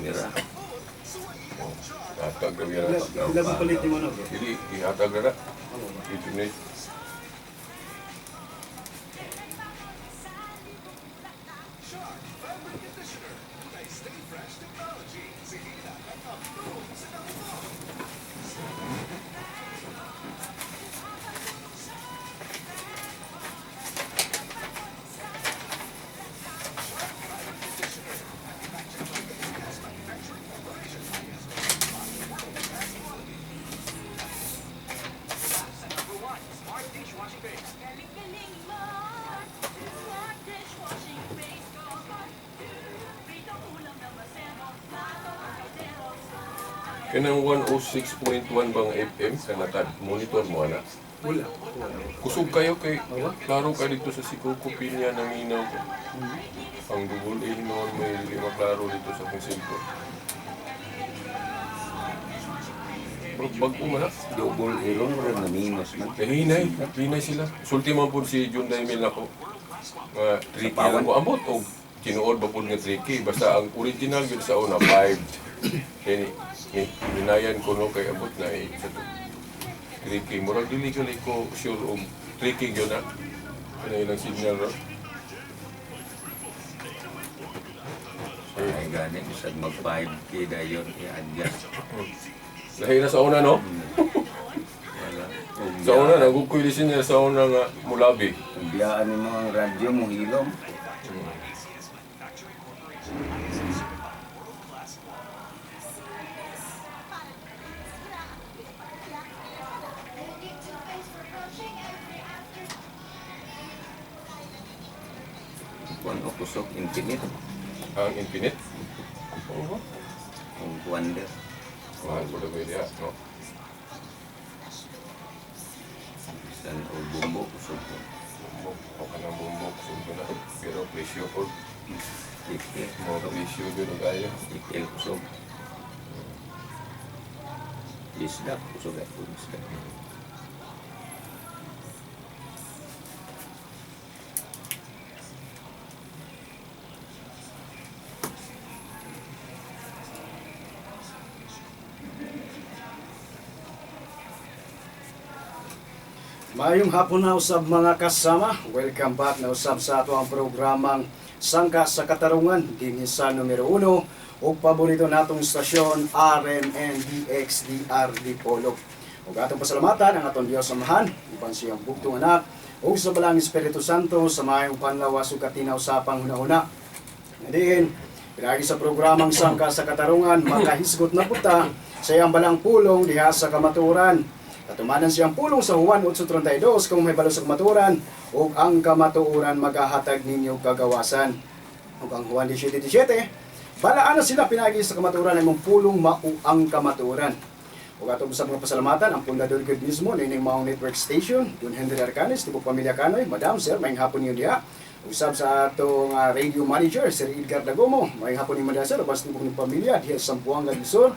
Mira. Oh, hatag ra na. Pila mo palit ni mo na, bro? Dili ihatag ra na. Ano ba? Infinite. Kanang 106.1 bang FM kanakad monitor mo ana. Wala. Wala. Kusog kayo kay klaro ka dito sa Sikuko Pinya ng inaw ko. Ang double A noon may lima klaro dito sa akong cellphone. Pero bago man na. Double ilong rin na minus man. Nahinay, hinay sila. Sulti man po si Jun Daimil nako. Nga tricky Sa pawan. lang ko ambot og tinuod ba pud nga tricky basta ang original gyud sa una 5. Kini ni hinayan ko no kay ambot na eh, sa to. Tricky murag dili gali ko sure og tricky gyud na. Ano ilang signal ro. Ay gani bisag mag 5K dayon i-adjust. Lahi na sa una no. Wala. Kung Sa una nagugkoy siya sa una nga mulabi. Kung biyaan nimo ang radyo mo hilom. Kuan o kusog infinite. Ang infinite. Oo. Kung wonder. Mahal ko na diha, no. Bisan og bumbo kusog ko. Bumbok, o kanang bumbok, sundo na. Pero presyo po. XL. Mga presyo yun ang kaya. XL kusog. Isda kusog ako isda. Maayong hapon na usab mga kasama. Welcome back na usab sa ato ang programang Sangka sa Katarungan dinhi sa numero 1 ug paborito natong istasyon RMN DXDR Dipolog. Ug atong pasalamatan ang atong Dios Amahan uban siyang bugtong anak ug sa Balang Espiritu Santo sa maayong panlawas ug katinaw sa panghuna-huna. Diin, pinagi sa programang Sangka sa Katarungan, makahisgot na puta sa iyang balang pulong diha sa kamatuoran. Katumanan siyang pulong sa Juan 8:32 kung may balo sa kamatuoran ug ang kamatuoran magahatag ninyo kagawasan. Ug ang Juan 17:17, balaan na sila pinagi sa kamatuoran ay mong pulong mao ang kamatuoran. Ug ato sa mga pasalamatan ang pundador gyud mismo nining maong network station, Don Henry Arcanes, tibok pamilya Kanoy, Madam Sir, maayong hapon ninyo diha. Usab sa atong radio manager Sir Edgar Dagomo, maayong hapon ninyo diha sir, uban sa tibok ning pamilya diha sa Zamboanga del Sur.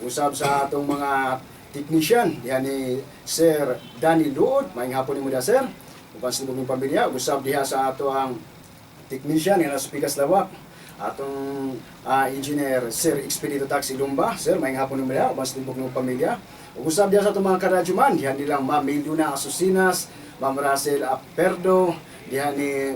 Usab sa atong mga technician diha ni Sir Danny Luod, maayong hapon ninyo diha sir. Uban sa tibok ning pamilya, usab diha sa ato ang technician nga nasa Pikas Lawak atong engineer Sir Expedito Taxi Lumba. Sir, maayong hapon ninyo diha, uban sa tibok ng pamilya. Ug usab diha sa atong mga karadyoman, diha nilang Ma'am Luna Asusinas, Ma'am Russell Aperdo, diha ni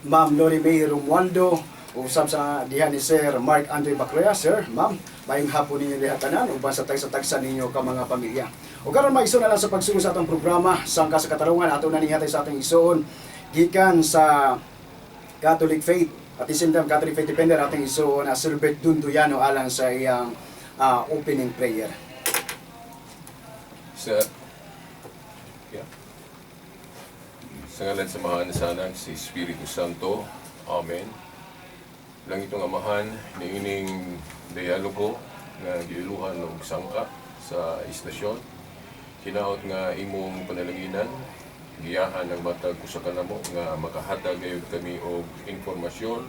Ma'am Lori May Romualdo, usab sa diha ni Sir Mark Andre Bacloya. Sir, Ma'am, maayong hapon ninyo diha tanan uban sa tagsa-tagsa ninyo ka mga pamilya. Ug karon maigsoon na lang sa pagsulod sa atong programa Sangka sa Katarungan, ato na nihatay sa atong igsoon gikan sa Catholic Faith at the same time Catholic Faith Defender ating igsoon na Silbert Dunduyano alang sa iyang opening prayer. Sa, yeah. Sa ngalan sa Amahan sa Anak, si Espiritu Santo. Amen. Lang itong amahan niining dialogo nga giiluhan og sangka sa istasyon. Hinaot nga imong panalanginan, giyahan ang matag usa ka namo nga makahatag gayud kami og informasyon,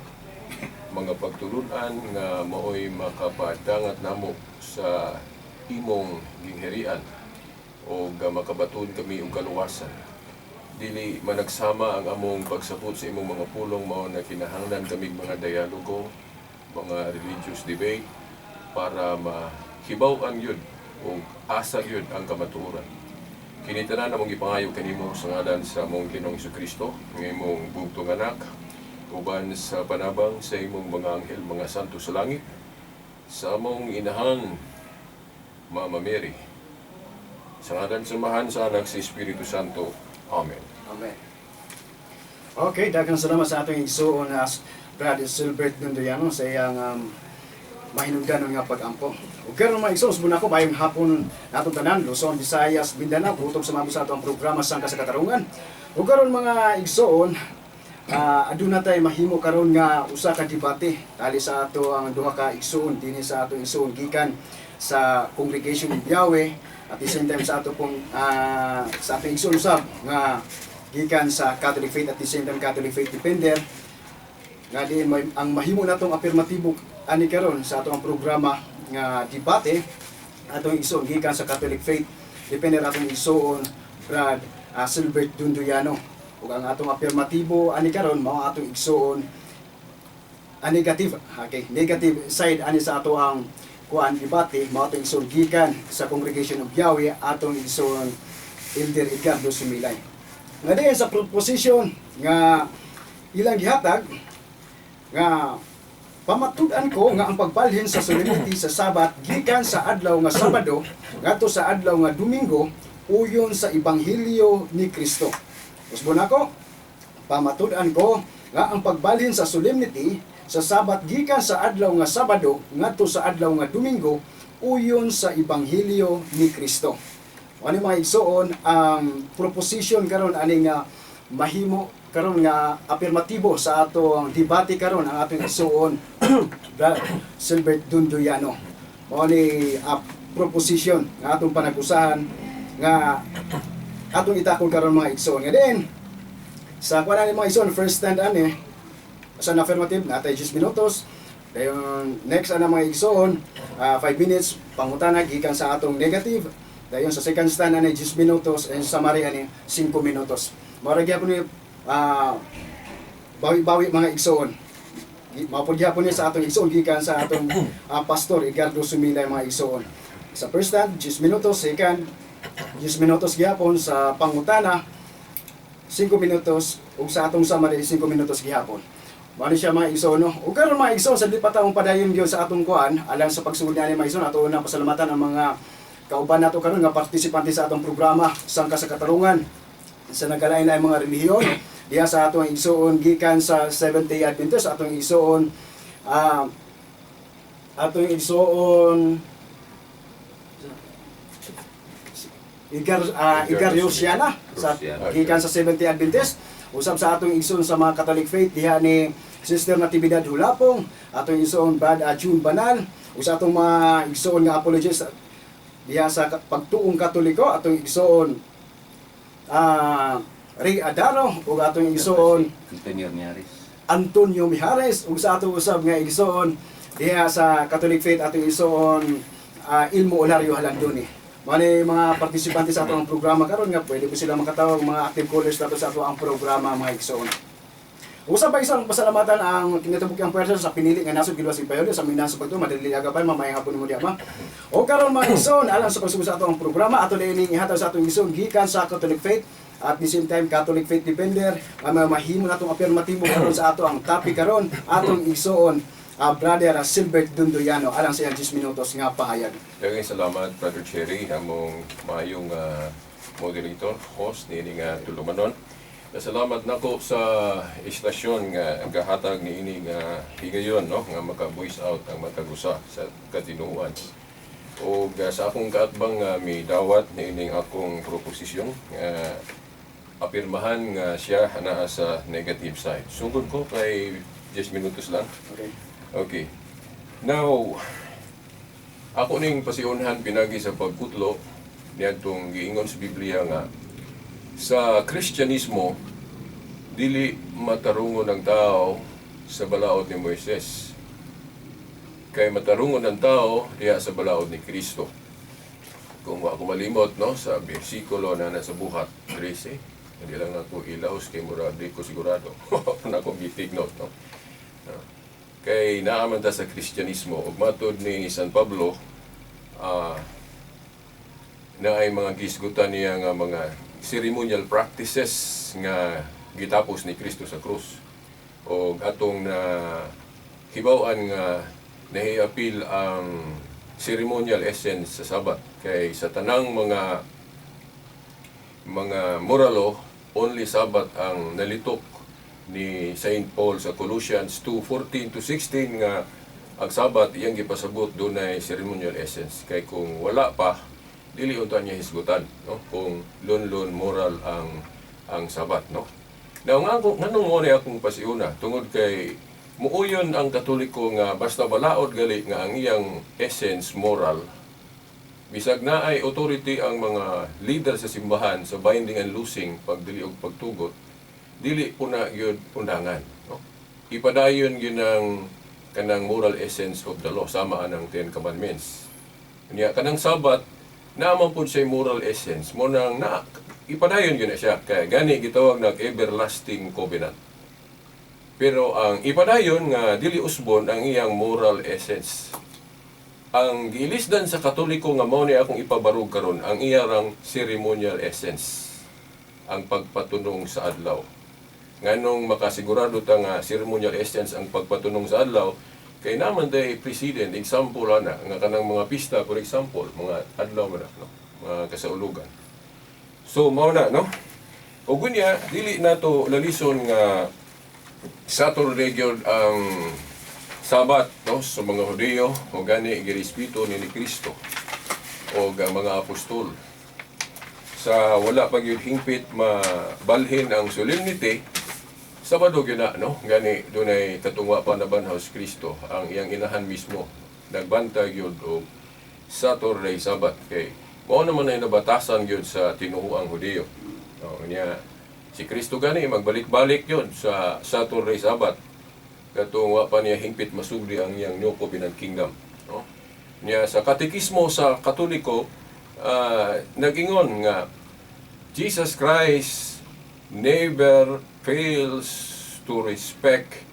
mga pagtulunan nga maoy makapadangat namo sa imong gingharian o makabaton kami og kaluwasan. Dili managsama ang among pagsapot sa imong mga pulong mao na kinahanglan kami mga dialogo, mga religious debate. para mahibaw-an gyud ug asa gyud ang kamatuoran. Kini tanan among gipangayo kanimo sa ngalan sa among Ginoong Kristo, nga imong bugtong anak, uban sa panabang sa imong mga anghel, mga santo sa langit, sa among inahan, Mama Mary. Sa ngalan sa Amahan, sa Anak, sa Espiritu Santo. Amen. Amen. Okay, daghang salamat sa atong igsuon na Brother Silbert Dunduyano sa iyang mahinungdanon nga pag-ampo. Ug karon, mga igsoon, subong nako, maayong hapon natong tanan, Luzon, Visayas, Mindanao, kutob sa mabos sa atong programa Sangka sa Katarungan. Ug karon, mga igsoon, aduna tay mahimo karon nga usa ka debate tali sa ato ang duha ka igsoon dinhi sa atong igsoon gikan sa Congregation of Yahweh, at the same time sa ato pong sa atong igsoon usab nga gikan sa Catholic Faith, at the same time Catholic Faith Defender, nga diin may, ang mahimo natong apirmatibo ani karon sa atong programa nga debate, atong igsoon gikan sa Catholic Faith Defender, atong igsoon Brad Silbert Dunduyano, ug ang atong apirmatibo ani karon mao atong igsoon ang negative, okay, negative side ani sa ato ang kuan debate, mao atong igsoon gikan sa Congregation of Yahweh, atong igsoon Elder Edgardo Sumilay, nga diin sa proposition nga ilang gihatag nga pamatud-an ko nga ang pagbalhin sa solemnity sa Sabat gikan sa adlaw nga Sabado ngadto sa adlaw nga Domingo uyon sa Ebanghelyo ni Kristo. Usbon ako, pamatud-an ko nga ang pagbalhin sa solemnity sa Sabat gikan sa adlaw nga Sabado ngadto sa adlaw nga Domingo uyon sa Ebanghelyo ni Kristo. Ano, mga igsoon, ang proposition karon ani nga mahimo karon nga apirmatibo sa ato ang debate karon, ang atong igsoon Brad Silbert Dunduyano. Mao ni proposition nga atong panag-usahan nga atong itakol karon, mga igsoon. Nga din sa kuan ani, mga igsoon, first stand ani sa affirmative natay 10 minutos. Dayon next ana, mga igsoon, 5 minutes pangutana gikan sa atong negative. Dayon sa second stand ani 10 minutos and summary ani 5 minutos. Mao ra gyapon ni bawi-bawi, mga igsoon. Mao pud gyapon ni sa atong igsoon gikan sa atong Pastor Edgardo Sumilay, mga igsoon. Sa first stand 10 minutos, second 10 minutos gyapon, sa pangutana 5 minutos ug sa atong summary 5 minutos gihapon. Mao ni siya, mga igsoon, no. Ug karon, mga igsoon, sa di pa taong padayon gyud sa atong kuan, alang sa pagsugod niini, mga igsoon, ato na pasalamatan ang mga kauban nato karon nga partisipante sa atong programa Sangka sa Katarungan sa nagkalain-laing mga relihiyon. Diha sa atong igsoon gikan sa Seventh Day Adventist, atong igsoon Edgar Luciana sa Luciana. gikan sa Seventh Day Adventist, usab sa atong igsoon sa mga Catholic Faith diha ni Sister Natividad Hulapong, atong igsoon Brad June Banal, usab atong mga igsoon nga apologist diha sa pagtuong Katoliko, atong igsoon Ray Adaro ug atong igsoon Antonio Miaris. Antonio Mijares, ug sa atong usab nga igsoon diha sa Catholic Faith, atong igsoon Ilmo Olario Halandoni. Mao ni mga partisipante sa atong programa karon nga pwede po sila makatawag, mga active callers nato sa ato ang programa, mga igsoon. Usab pa isang pasalamatan ang Kinatibuk-ang Puwersa sa pinili nga nasod Giluwas Ipayodo sa minaso sa pagtuo madali agapan mamayang hapon mo diya ma. O karon, mga igsoon, alang sa pagsugod sa ato ang programa, ato ining ihatag sa atong igsoon gikan sa Catholic Faith at the same time Catholic Faith Defender nga mahimo natong apirmatibo karon sa ato ang topic karon, atong igsoon Brother Silbert Dunduyano, alang sa iyang 10 minutos nga pahayag. Daghang salamat, Brother Cherry, among maayong moderator, host niini nga tulumanon. Salamat nako sa istasyon nga gahatag niini nga higayon, no, nga maka-voice out ang matag usa sa katinuan. O sa akong kaatbang nga midawat niining akong proposisyon nga apirmahan nga siya naa sa negative side. Sugod ko kay 10 minutos lang. Okay. Okay. Now, ako ning pasiunhan pinagi sa pagkutlo niadtong giingon sa Biblia nga sa Kristyanismo dili matarungon ang tao sa balaod ni Moises. Kay matarungon ang tao diha sa balaod ni Kristo. Kung wa ako malimot, no, sa bersikulo na nasa Buhat 13, hindi lang ako ilaos kay murag di ko sigurado. Na akong gi-take note, no. Ah. Kay naa man ta sa Kristyanismo ug matod ni San Pablo, naay mga gisgutan niya nga mga ceremonial practices nga gitapos ni Kristo sa krus. O atong na hibaw-an nga nahiapil ang ceremonial essence sa Sabat kay sa tanang mga moral law, only Sabat ang nalitok ni Saint Paul sa Colossians 2:14 to 16 nga ang Sabat iyang gipasabot dunay ceremonial essence, kay kung wala pa, dili unta niya hisgutan, no, kung lunlun moral ang Sabat, no? Now, nga nganong mo ni akong pasiuna, tungod kay muuyon ang Katoliko nga basta balaod gali nga ang iyang essence moral, bisag naay authority ang mga leader sa simbahan sa binding and loosing, pagdili og pagtugot, dili po na gyud undangan, no? Ipadayon gyud ang kanang moral essence of the law sama anang Ten Commandments. Niya kanang Sabat naa man pud siya moral essence mo nang na ipadayon gyud na siya, kay gani gitawag nag everlasting covenant. Pero ang ipadayon nga dili usbon ang iyang moral essence. Ang giilisdan sa Katoliko nga mao ni akong ipabarog karon, ang iyarang ceremonial essence, ang pagpatunong sa adlaw. Nganong makasigurado ta nga ceremonial essence ang pagpatunong sa adlaw? Kay naman day precedent example ana nga kanang mga pista, for example, mga adlaw man na, no, mga kasaulugan. So mao na, no? Ug unya, dili nato lalison nga Saturday gyud ang Sabat, no, sa mga Hudiyo, o gani girespeto ni Kristo o ang mga apostol. Sa wala pa gyud hingpit mabalhin ang solemnity, Sabado gyud na, no? Gani dunay katungwa pa na banhaw si Kristo, ang iyang inahan mismo nagbantay gyud og Saturday Sabat, kay mao naman ay nabatasan gyud sa tinuoang Hudiyo. No, niya si Kristo gani magbalik-balik yun sa Saturday Sabat katong wa pa niya hingpit masugdi ang iyang New Covenant Kingdom, no? Niya sa katekismo sa Katoliko, nagingon nga Jesus Christ never fails to respect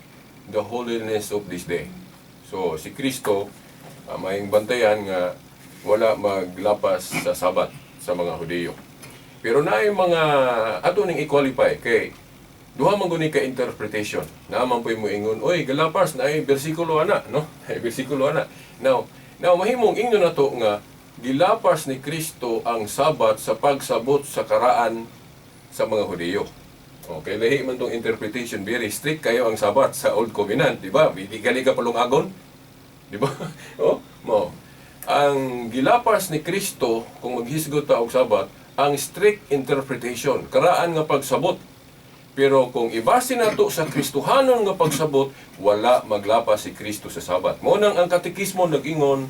the holiness of this day. So si Kristo, may bantayan nga wala maglapas sa Sabat sa mga Hudiyo. Pero naay mga ato ning i-qualify kay duha man guni ka interpretation. Naa man po'y moingon, "Oy, galapas na ay bersikulo ana," no? Ay bersikulo ana. Now mahimong ingnon nato nga gilapas ni Kristo ang Sabat sa pagsabot sa karaan sa mga Hudiyo. Okay, lahi man tong interpretation, very strict kayo ang Sabat sa Old Covenant, di ba? Di gali ka palungagon. Di ba? Oh, mo. Ang gilapas ni Kristo, kung maghisgot ta og Sabat, ang strict interpretation, karaan nga pagsabot. Pero kung ibase nato sa Kristohanon nga pagsabot, wala maglapas si Kristo sa Sabat. Mo nang ang katekismo nag-ingon,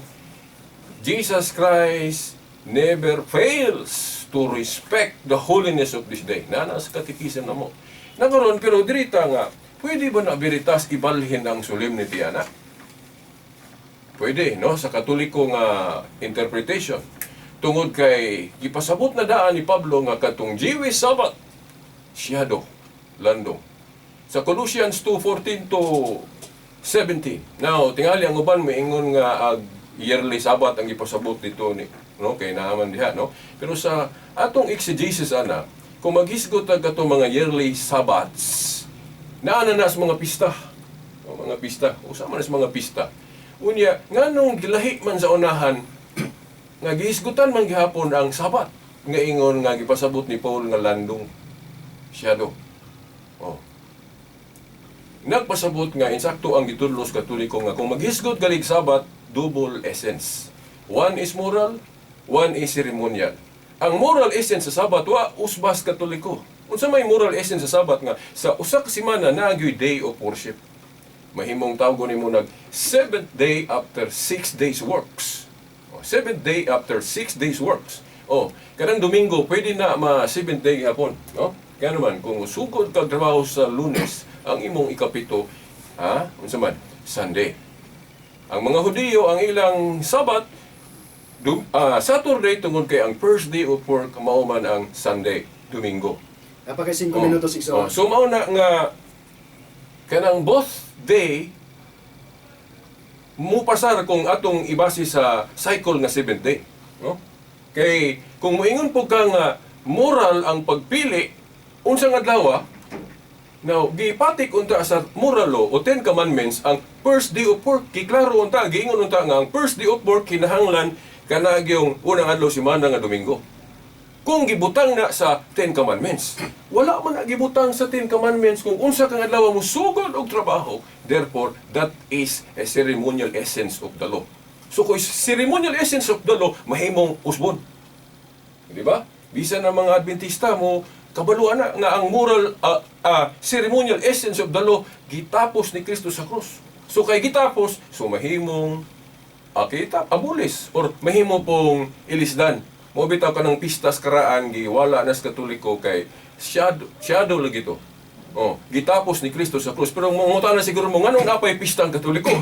Jesus Christ never fails to respect the holiness of this day. Nana sa katekism na mo. Nakaron, pero dirita nga, pwede ba na veritas ibalhin ang solemnity ana? Pwede, no? Sa Katoliko nga interpretation. Tungod kay gipasabot na daan ni Pablo nga katong Jewish Sabbath, siyado, landong. Sa Colossians 2:14 to 17. Now, tingali ang uban moingon nga ag yearly Sabbath ang gipasabot dito ni, no, kay naaman diha, no? Pero sa atong exegesis ana, kung maghisgot ta katong mga yearly Sabbaths, naa na na sa mga pista. O, mga pista, usa man sa mga pista. Unya, nganong gilahi man sa unahan nga gihisgutan man gihapon ang Sabat nga ingon nga gipasabot ni Paul nga landong siyado? Oh. Nagpasabot nga insakto ang gitudlo sa Katoliko nga kung maghisgot galig Sabat, double essence. One is moral, one is ceremonial. Ang moral essence sa Sabat wa usbas Katoliko. Unsa may moral essence sa Sabat? Nga sa usa ka semana naa gyoy day of worship. Mahimong tawgon nimo nag seventh day after 6 days works. Oh, seventh day after 6 days works. Oh, kanang Domingo pwede na ma seventh day gihapon, no? Kaya naman kung sugod kag trabaho sa Lunes, ang imong ikapito, ha? Unsa man? Sunday. Ang mga Hudiyo, ang ilang Sabat Saturday, tungod kay ang first day of work mao man ang Sunday, Domingo. Kapag 5 Oh. minutos, igsoon. Oh, so mao na nga kanang both day Mupasar kung atong ibase sa cycle nga seventh day, no? Kay kung moingon po ka nga moral ang pagpili unsang adlaw. Now, gipatik unta sa moral law o Ten Commandments ang first day of work. Giklaro unta, giingon unta nga ang first day of work kinahanglan kana gyung unang adlaw semana nga Domingo. Kung gibutang na sa Ten Commandments, wala man na gibutang sa Ten Commandments kung unsa kang adlaw mo sugod og trabaho. Therefore, that is a ceremonial essence of the law. So kung ceremonial essence of the law, mahimong usbon. Di ba? Bisan ang mga Adventista mo, kabaluan na nga ang moral ceremonial essence of the law gitapos ni Kristo sa krus. So kay gitapos, so mahimong kita abolish or mahimo pong ilisdan. Mo bitaw ka ng pistas karaan, giwala nas Katoliko kay shadow, shadow lagi to. Oh, gitapos ni Kristo sa krus. Pero mangutan na siguro mo, nganong napay pista ang Katoliko?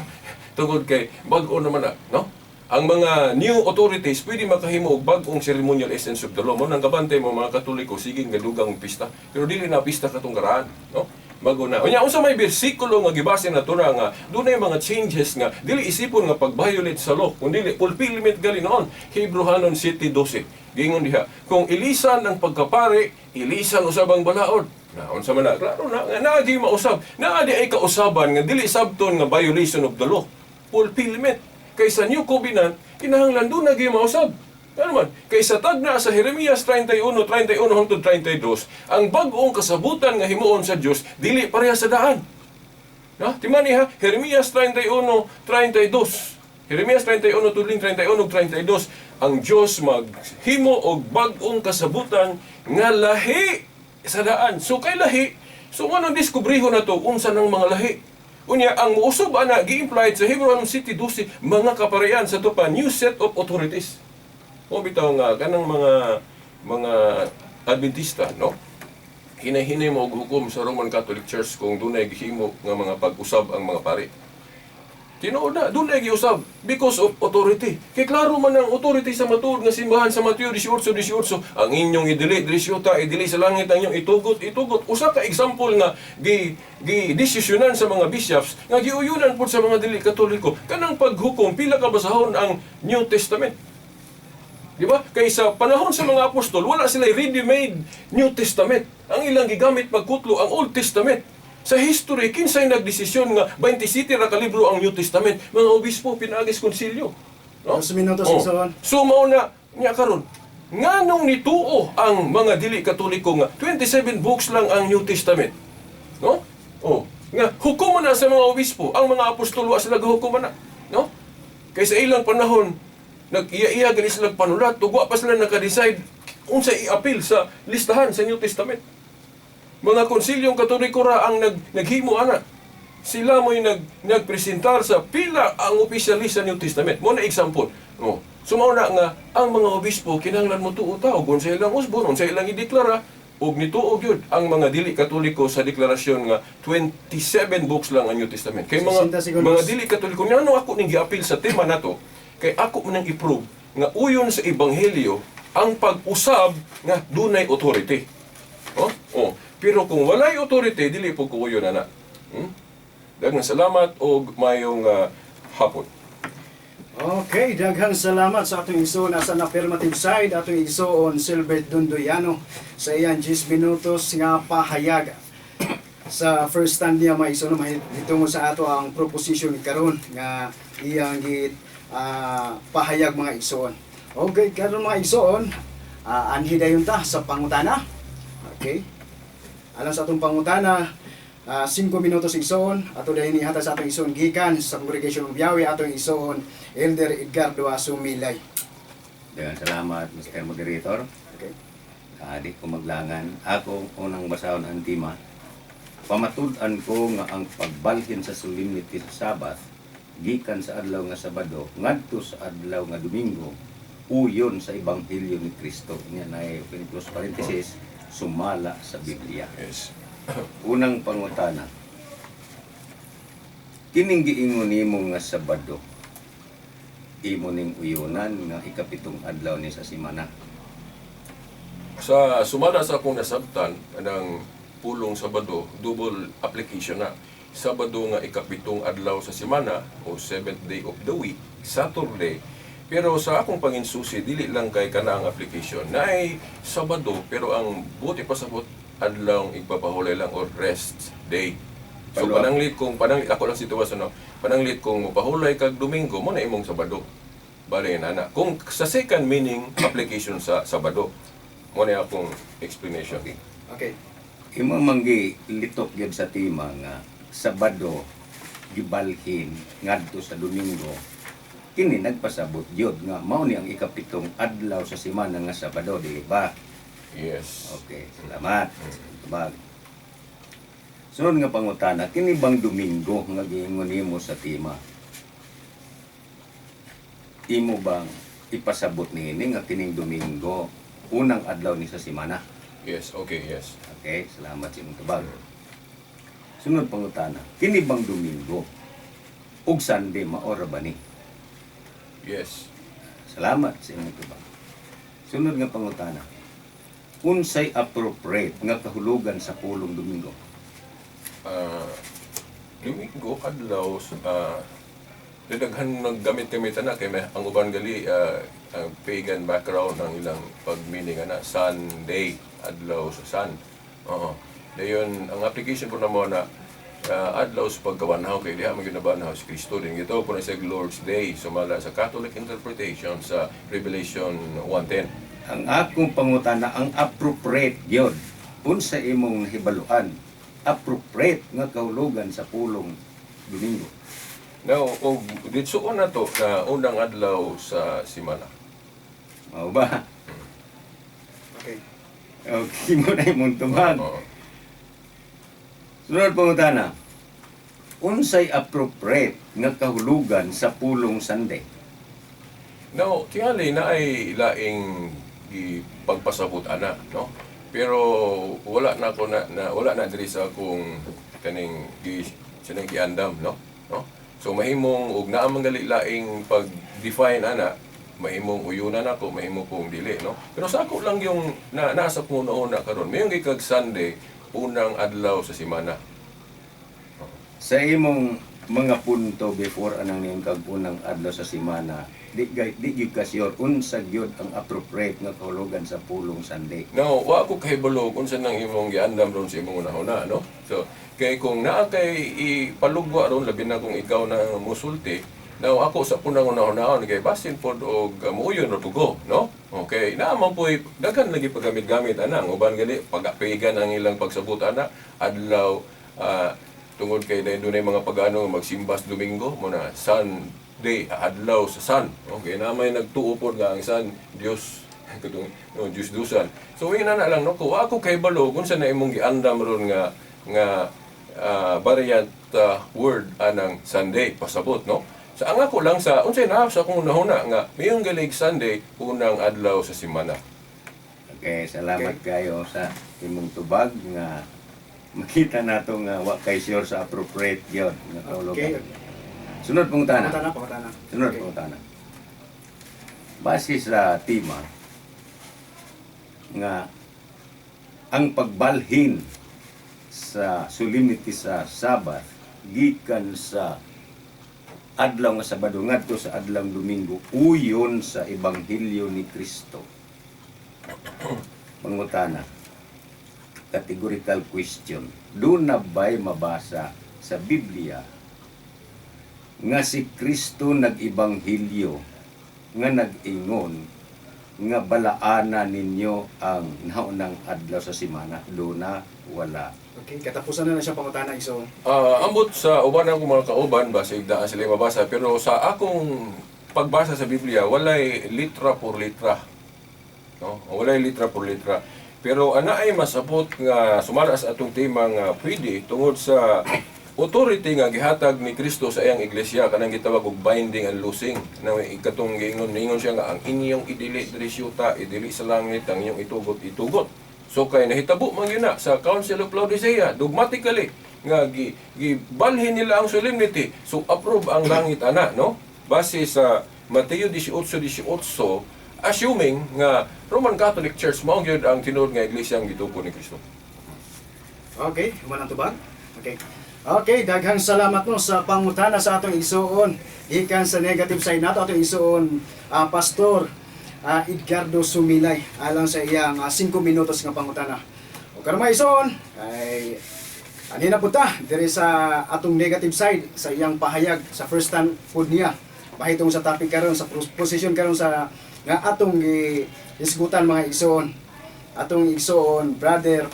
Tungod kay bag-o naman na, no? Ang mga new authorities pwede makahimo og bag-ong ceremonial essence of the law. Mo nang kabante mo mga Katoliko sige nga dugang pista. Pero dili na pista katong karaan, no? Bago na. Unya, unsa may bersikulo nga gibase nato na nga dunay mga changes nga dili isipon nga pag-violate sa law, kun dili fulfillment gali noon. Hebrehanon 7:12. Giingon diha, kung ilisan ang pagkapari, ilisan usab ang balaod. Na unsa man na? Klaro na nga naa di mausab. Naa di ay kausaban nga dili sabton nga violation of the law. Fulfillment. Kay sa New Covenant, kinahanglan doon na mausab. Ano man, kay sa tagna sa Jeremias 31, 31 hangtod 32, ang bag-ong kasabutan nga himuon sa Dios dili pareha sa daan. No? Timani ha, Jeremias 31, 32. Jeremias 31, tuling 31 ug 32, ang Dios maghimo og bag-ong kasabutan nga lahi sa daan. So kay lahi, so nganong diskubriho na to unsa nang mga lahi? Unya ang muusob ana gi-implied sa Hebrew 7:12, mga kaparian sa to pa new set of authorities. O bitaw nga kanang mga Adventista, no? Hinay-hinay mo og hukom sa Roman Catholic Church kung dunay gihimo nga mga pag-usab ang mga pari. Tinuod na, dunay giusab because of authority. Kay klaro man ang authority sa matuod nga simbahan sa Mateo 18:18, ang inyong idili diri sa yuta, idili sa langit, ang inyong itugot, itugot. Usa ka example nga gi gi desisyonan sa mga bishops nga giuyunan pud sa mga dili Katoliko kanang paghukom pila ka basahon ang New Testament. Di ba? Kay sa panahon sa mga apostol, wala sila ready-made New Testament. Ang ilang gigamit pagkutlo ang Old Testament. Sa history, kinsay nagdesisyon nga 27 ra ka libro ang New Testament? Mga obispo, pinaagis konsilyo. No? 2 minutos, Oh. Igsoon. So mao na nya karon. Nganong nituo ang mga dili Katoliko nga 27 books lang ang New Testament? No? Oh, nga hukom na sa mga obispo, ang mga apostol wa sila gahukom na, no? Kay sa ilang panahon nag-iya-iya gani sila panulat, ug wa pa sila naka-decide unsa i-appeal sa listahan sa New Testament. Mga konsilyong Katoliko ra ang naghimo ana. Sila mo'y nagpresentar sa pila ang opisyalist sa New Testament. Mo na example. Oh. So mao na nga ang mga obispo kinahanglan mo tuo ta og unsa ilang usbon, unsa ilang ideklara ug nituo gyud ang mga dili Katoliko sa deklarasyon nga 27 books lang ang New Testament. Kay mga 60 segundos. mga dili Katoliko, ngano ako ning giapil sa tema nato? Kay ako man ang i-prove nga uyon sa ebanghelyo ang pag-usab nga dunay authority. Oh? Oh. Pero kung walay authority, dili po ko uyon ana. Daghang salamat og mayong hapon. Okay, daghang salamat sa atong igsoon sa affirmative side, atong igsoon Silbert Dundoyano sa iyang 10 minutos nga pahayag. Sa first stand niya, mga igsoon, mahitungod sa ato ang proposition karon nga iyang gi pahayag, mga igsoon. Okay, karon, mga igsoon, anhi dayon ta sa pangutana. Okay. Alang sa atong pangutana, 5 minutos, igsoon, ato dayon ihatag sa atong igsoon gikan sa Congregation of Yahweh, atong igsoon Elder Edgardo Asumilay. Daghang salamat, Mr. Moderator. Okay. Di ko maglangan. Ako unang basahon ang tema. Pamatud-an ko nga ang pagbalhin sa solemnity sa Sabbath gikan sa adlaw nga Sabado ngadto sa adlaw nga Domingo uyon sa ebanghelyo ni Kristo. Nya na open close parenthesis, sumala sa Biblia. Yes. Unang pangutana. Kining giingon nimo nga Sabado, imo ning uyunan nga ikapitong adlaw ni sa simana? Sa sumala sa akong nasabtan ng pulong Sabado, double application na. Sabado nga ikapitong adlaw sa semana o seventh day of the week, Saturday. Pero sa akong panginsusi, dili lang kay kana ang application. Naay Sabado, pero ang buot ipasabot, adlaw igpapahulay lang or rest day. So Follow up. pananglit ako lang sitwasyon, no. Pananglit kung mopahulay kag Domingo, mo na imong Sabado. Bale na. Kung sa second meaning application sa Sabado. Mo na akong explanation. Okay. Okay. Imo manggi litok gyud sa tema nga Sabado gibalhin ngadto sa Domingo, kini nagpasabot gyud nga mao ni ang ikapitong adlaw sa semana nga Sabado, di ba? Yes. Okay, salamat. Tubag. Sunod nga pangutana, kini bang Domingo nga giingon nimo sa tema? Imo bang ipasabot niini nga kining Domingo unang adlaw ni sa semana? Yes, okay, yes. Okay, salamat sa imong tubag. Sunod pangutana, kini bang Domingo ug Sunday mao ra ba ni? Yes. Salamat sa imong tubag. Sunod nga pangutana, unsay appropriate nga kahulugan sa pulong Domingo? Domingo adlaw daghan naggamit kami ana kay ang uban gali ang pagan background ang ilang pag-meaning ana Sunday, adlaw sa sun. Oo. Dayon ang application po namo na adlaw sa pagkabanhaw kay diha man gyud nabanhaw si Kristo din gitawag po na siya Lord's Day sumala sa Catholic interpretation sa Revelation 1:10. Ang akong pangutana, ang appropriate gyud, unsa imong hibaluan appropriate nga kahulugan sa pulong Domingo? Now, og ditsuon na to na unang adlaw sa simana. Mao ba? Okay. Okay mo na imong tubag. Oo. Sunod pangutana, unsay appropriate nga kahulugan sa pulong Sunday? Now, tingali na ay laing gipagpasabot ana, no? Pero wala na ako na wala na diri sa akong kaning gi sinang giandam, no? No? So mahimong og naa man gali laing pag-define ana, mahimong uyunan ako, mahimo kong dili, no? Pero sa ako lang yung na nasa kong una karon. Mayong gikag Sunday, unang adlaw sa semana. Sa imong mga punto before anang niyong kag unang adlaw sa semana, di gyud ka sure unsa gyud ang appropriate nga kahulugan sa pulong Sunday? Now, wa ko kahibalo kung unsa nang imong giandam ron sa imong unahuna, no? So, kay kung naa kay ipalugwa ron, labi na kung ikaw na musulti, now ako sa punang unahunahon kay basin pod og muuyon ra ko, no? Okay, naa man po'y daghan lagi paggamit-gamit ana, ang uban gali pagapigan ang ilang pagsabot ana, adlaw tungod kay dahil dunay mga pagano nga magsimba sa Domingo mo na Sunday, adlaw sa sun. Okay, na may nagtuo pod nga ang sun Dios katong, no, Dios dusan. So ingana na lang, no, ko ako kay balo kung sa na imong giandam ron nga nga variant word anang Sunday pasabot, no? Sa ang ako lang sa unsay na sa akong unahuna nga mayong galig Sunday unang adlaw sa semana. Okay, salamat kayo sa imong tubag nga makita nato nga wa kay sure sa appropriate gyud nga kahulugan. Okay. Sunod pangutana. Pangutana, pangutana. Sunod pangutana. Base sa tema nga ang pagbalhin sa solemnity sa Sabbath gikan sa adlaw nga Sabado ngadto sa adlaw Domingo uyon sa ebanghelyo ni Kristo. Pangutana, categorical question. Duna ba'y mabasa sa Biblia nga si Kristo nag-ebanghelyo nga nag-ingon nga balaana ninyo ang naunang adlaw sa semana? Duna, wala? Okay, katapusan na na siya pangutana, so Ambot sa uban akong mga kauban, basig daan sila mabasa, pero sa akong pagbasa sa Biblia, walay litra por litra. No? Walay litra por litra. Pero ana ay masabot nga sumala sa atong tema nga pwede tungod sa authority nga gihatag ni Kristo sa iyang iglesia kanang gitawag og binding and loosing na may ikatong giingon ningon siya nga ang inyong idili diri sa yuta idili sa langit, ang inyong itugot itugot. So kay nahitabo man gyud na sa Council of Laodicea dogmatically nga gi gibalhin nila ang solemnity, so approve ang langit ana, no, base sa Mateo 18:18, assuming nga Roman Catholic Church mao gyud ang tinuod nga iglesia ang gitukod ni Kristo. Okay, human ang tubag. Okay. Okay, daghang salamat no sa pangutana sa atong igsuon. Gikan sa negative side nato atong igsuon, Pastor Edgardo Sumilay, alang sa iyang 5 minutos nga pangutana. O karon, mga igsuon, kay anhi na pud ta diri sa atong negative side sa iyang pahayag sa first time pud niya bahitong sa topic karon, sa position karon sa nga atong gihisgutan, mga igsuon. Atong igsuon, Brother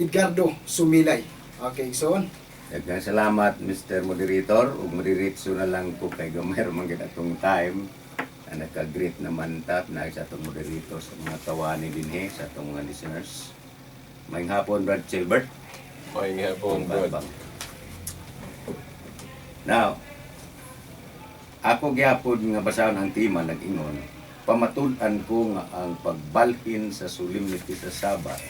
Edgardo Sumilay. Okay, igsuon. Daghang salamat, Mr. Moderator, ug modiretso na lang ko kay gamay man gid atong time. Na naka-greet naman ta na sa atong moderator, sa mga kawani dinhi, sa atong mga listeners. Maayong hapon, Brad Chilbert. Maayong hapon, Brad. Bang. Now, ako gyapon nga basahon ang tema nag-ingon, pamatud-an ko nga ang pagbalhin sa solemnity sa Sabbath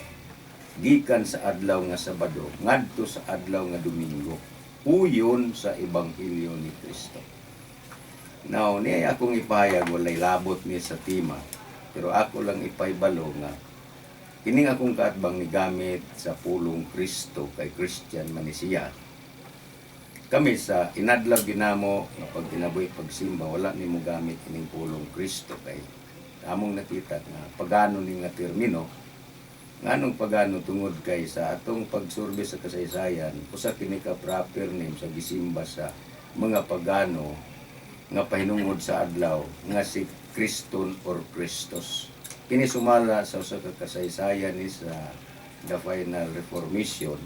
gikan sa adlaw nga Sabado ngadto sa adlaw nga Domingo uyon sa ebanghelyo ni Kristo. Now, niya akong ipahayag, walay labot ni sa tema, pero ako lang ipahibalo nga kining akong kaatbang ni gamit sa pulong Kristo kay Christian man ni siya. Kami sa inadlaw ginamo nga pag kinabuhi, pagsimba, wala nimo gamit ining pulong Kristo kay among nakita nga pagano ni nga termino. Nganong pagano? Tungod kay sa atong pagsurvey sa kasaysayan, usa kini ka proper name sa gisimba sa mga pagano nga pahinungod sa adlaw nga si Kriston or Christos. Kini sumala sa usa ka kasaysayan ni sa The Final Reformation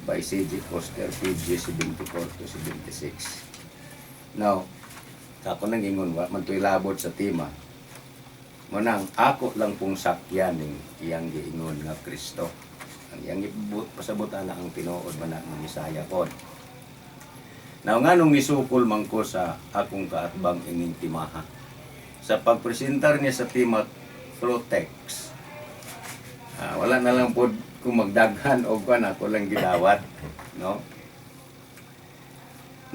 by C.J. Foster, pg 74 to 76. Now, ako nang ingon, wa man to'y labot sa tema. Manang ako lang pong sakyan ning iyang giingon nga Kristo. Ang iyang pasabot ana ang tinuod man na nga Misaya kon. Now, nganong nisukol man ko sa akong kaatbang ining timaha? Sa pagpresentar niya sa tema through text, wala na lang po kung magdaghan o kuan, ako lang gidawat, no?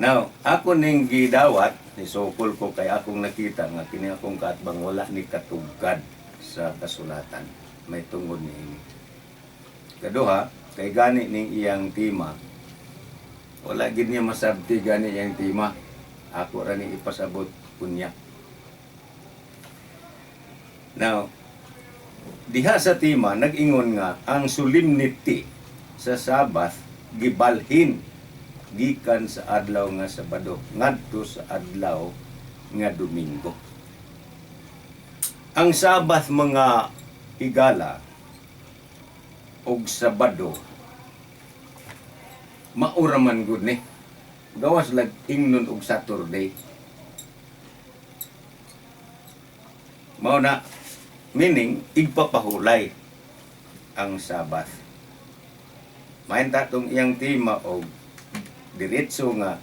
Now, ako ning gidawat, nisukol ko kay akong nakita nga kini akong kaatbang wala ni katugad sa kasulatan. May tungod ni ini. Kaduha, kay gani ning iyang tema, wala gid niya masabti gani iyang tema. Ako ra ni ipasabot kunya. Now, diha sa tema nag-ingon nga ang solemnity sa Sabbath gibalhin gikan sa adlaw nga Sabado ngadto sa adlaw nga Domingo. Ang Sabbath, mga higala, og Sabado maura man gud ni. Gawas lag ingnon og Saturday. Mao na meaning igpapahulay ang Sabbath. Mahinta tong iyang tema og diretso nga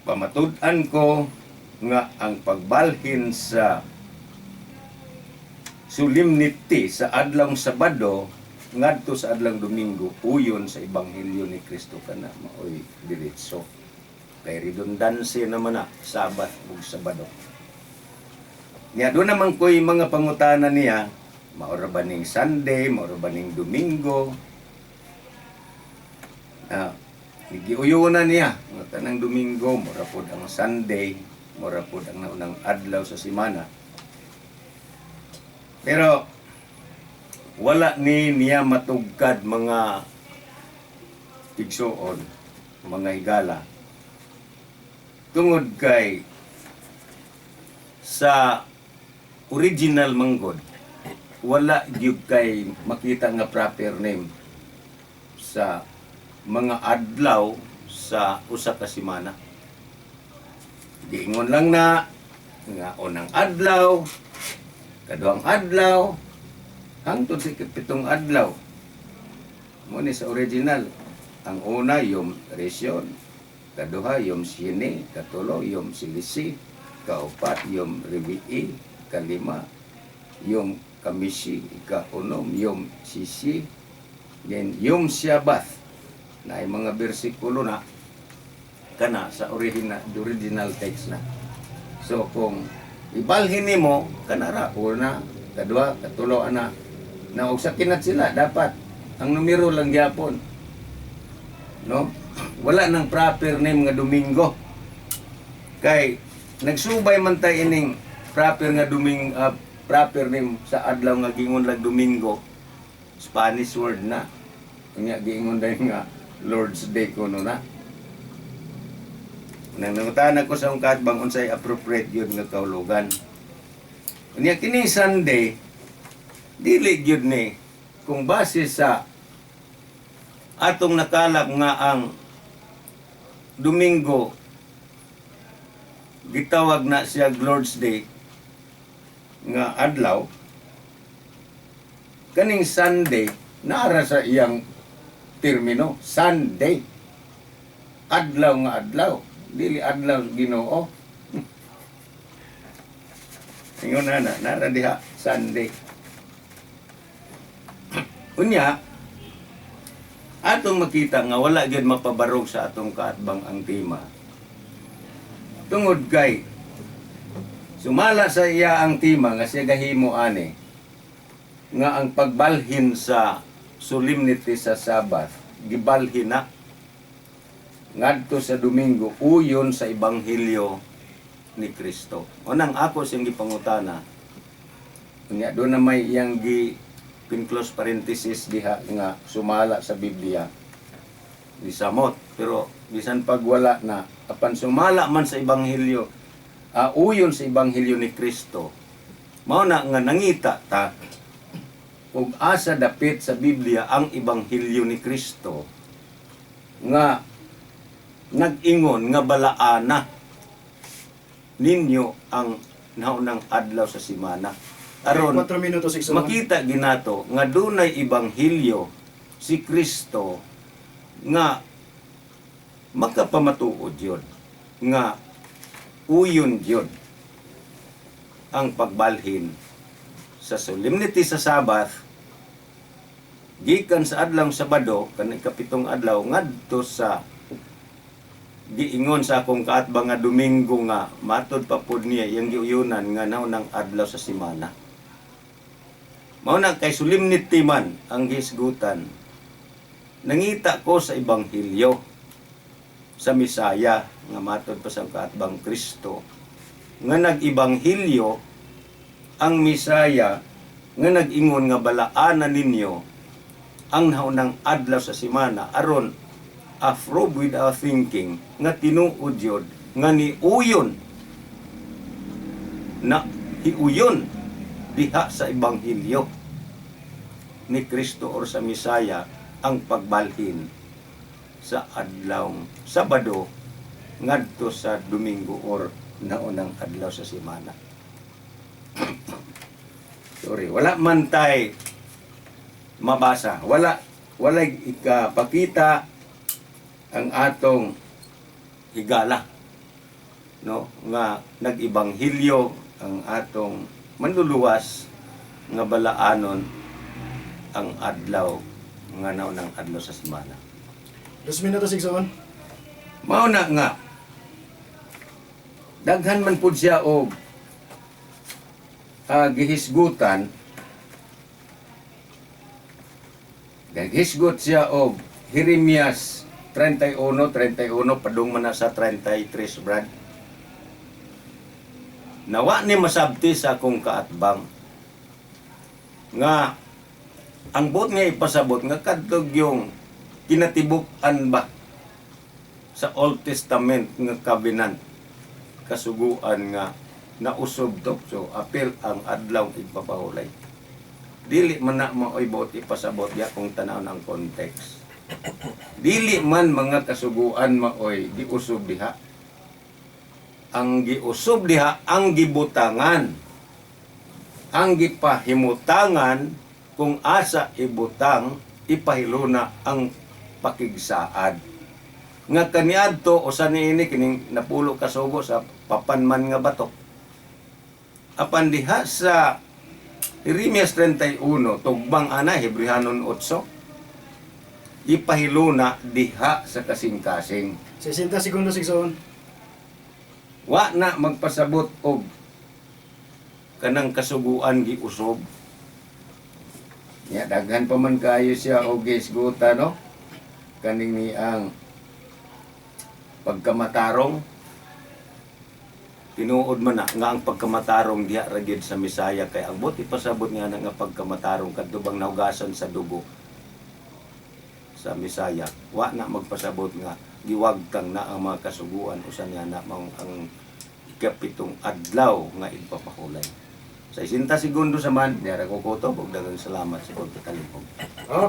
pamatud-an ko nga ang pagbalhin sa solemnity sa adlawng Sabado ngadto sa adlawng Domingo uyon sa ebanghelyo ni Kristo, kana maoy diretso. Kay redundancy naman na Sabbath ug Sabado. Nya doon naman ko'y mga pangutana niya, maura ba ning Sunday, maura ba ning Domingo? Na giuyunan niya nga kanang Domingo mura pod ang Sunday, mura pod ang naunang adlaw sa semana. Pero wala ni niya matugkad, mga igsuon, mga higala. Tungod kay sa original manggod, wala gyud kay makita nga proper name sa mga adlaw sa usa ka semana. Giingon lang na nga unang adlaw, kaduhang adlaw, hangtod sa ikapitong adlaw. Mo ni sa original. Ang una Yom Rishon, kaduha Yom Shini, katulo Yom Silisi, kaupat Yom Revi'i, kalima Yom Kamishi, ikaunom Yom Sisi, then Yom Shabbat. Na ay mga bersikulo na kana sa original text na. So kung ibalhin nimo kanara una, kadua, katulo ana na og sa kinat sila dapat ang numero lang gyapon. No? Wala nang proper name nga Domingo. Kay nagsubay man tay ining proper nga proper name sa adlaw nga giingon lag Domingo. Spanish word na. Unya giingon dahil nga Lord's Day kuno na. Nang nangutana ko sa akong kaatbang unsay appropriate yun nga kahulugan. Unya kini Sunday, dili gyud ni kung base sa atong nakalap nga ang Domingo gitawag na siya Lord's Day nga adlaw, kaning Sunday naara sa iyang termino Sunday, adlaw nga adlaw, dili adlaw Ginoo. Ingon na na nara diha Sunday. Unya atong makita nga wala gyud mapabarog sa atong kaatbang ang tema tungod kay sumala sa iya ang tema nga siya gahimo ani nga ang pagbalhin sa solemnity sa Sabbath gibalhin na ngadto sa Domingo uyon sa ebanghelyo ni Kristo. Unang ako siyang gipangutana. Unya doon na may iyang gi pin-close parenthesis diha nga sumala sa Biblia. Gisamot, pero bisan pag wala na, apan sumala man sa ebanghelyo, uyon sa ebanghelyo ni Kristo. Mao na nga nangita ta ug asa dapit sa Biblia ang ebanghelyo ni Kristo nga nag-ingon nga balaana ninyo ang naunang adlaw sa simana. Aron 4 minutos, igsoon. Makita ginato nga dunay ebanghelyo si Kristo nga makapamatuod yun nga uyon yun ang pagbalhin sa solemnity sa Sabbath gikan sa adlawng Sabado, kanang ikapitong adlaw, ngadto sa giingon sa akong kaatbang nga Domingo nga matod pa pod niya iyang giuyunan nga naunang adlaw sa simana. Mao na kay solemnity man ang hisgutan. Nangita ko sa ebanghelyo sa Misaya nga matod pa sa kaatbang Kristo nga nag-ebanghelyo ang Misaya nga nag-ingon nga balaanan ninyo ang naunang adlaw sa simana aron approve with our thinking nga tinuod yun nga niuyon na hiuyon diha sa ebanghelyo ni Kristo or sa Misaya ang pagbalhin sa adlawng Sabado ngadto sa Domingo or naunang adlaw sa simana. Sorry, wala man tay mabasa. Wala walay ikapakita ang atong higala, no, nga nag-ebanghelyo ang atong manluluwas nga balaanon ang adlaw nga naunang adlaw sa semana. 2 minutos, igsoon. Mao na nga daghan man pud siya og gihisgutan. Naghisgot siya og Jeremias 31:31 padung man na sa 33, Brad. Nawa ni masabti sa akong kaatbang nga ang buot nga ipasabot nga kadtog yung kinatibuk-an ba sa Old Testament nga covenant, kasuguan nga nausob to, so apil ang adlaw igpapahulay. Dili man na maoy buot ipasabot ya kung tanaw ng context. Dili man mga kasuguan maoy giusob diha. Ang giusob diha ang gibutangan, ang gipahimutangan kung asa ibutang ipahiluna ang pakigsaad nga kaniadto o sa niini kining napulo ka sugo sa papanman nga bato. Apan diha sa Jeremias 31, tugbang ana Hebrehanon 8, ipahiluna diha sa kasing-kasing. 60 segundos, igsoon. Wa na magpasabot og kanang kasuguan giusob. Ya, daghan pa man kayo siya og gisgutan, no? Kaning ni ang pagkamatarong, tinuod man na nga ang pagkamatarong diha ra gyud sa Misaya, kay ang buot ipasabot nga na nga pagkamatarong kadto bang nahugasan sa dugo sa Misaya, wa na magpasabot nga giwagtang na ang mga kasuguan usa niya na maong ang ikapitong adlaw nga igpapakulay. Sa 60 segundo sa man, diara ko kutob ug daghang salamat sa pagpatalipog.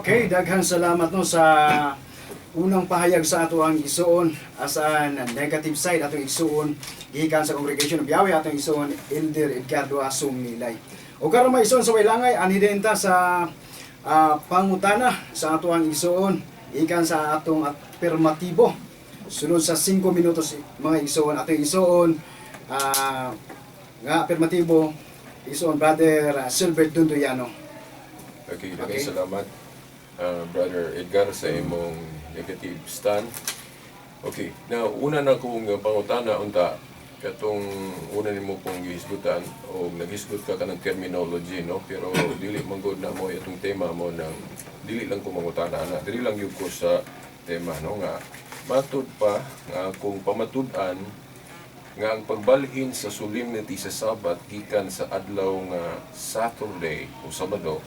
Okay, daghang salamat, no, sa unang pahayag sa ato ang igsuon asaan negative side, atong igsuon gikan sa Congregation of Yahweh, atong igsuon Elder Edgardo Asum Nilay. O karon, mga igsuon, sa way langay, anhi din ta sa pangutana sa ato ang igsuon gikan sa atong affirmatibo. Sunod sa 5 minutos, mga igsuon, atong igsuon nga affirmatibo, igsuon Brother Silbert Dundoyano. Okay, daghang salamat, Brother Edgar, sa imong negative stand. Okay, now una na kong pangutana unta katong una nimo pong gihisgutan o naghisgot ka kanang terminology, no, pero dili man gud na mo itong tema mo nang dili lang ko mangutana ana, dili lang gyud ko sa tema, no, nga matud pa nga kung pamatud-an nga ang pagbalhin sa solemnity sa Sabat gikan sa adlaw nga Saturday o Sabado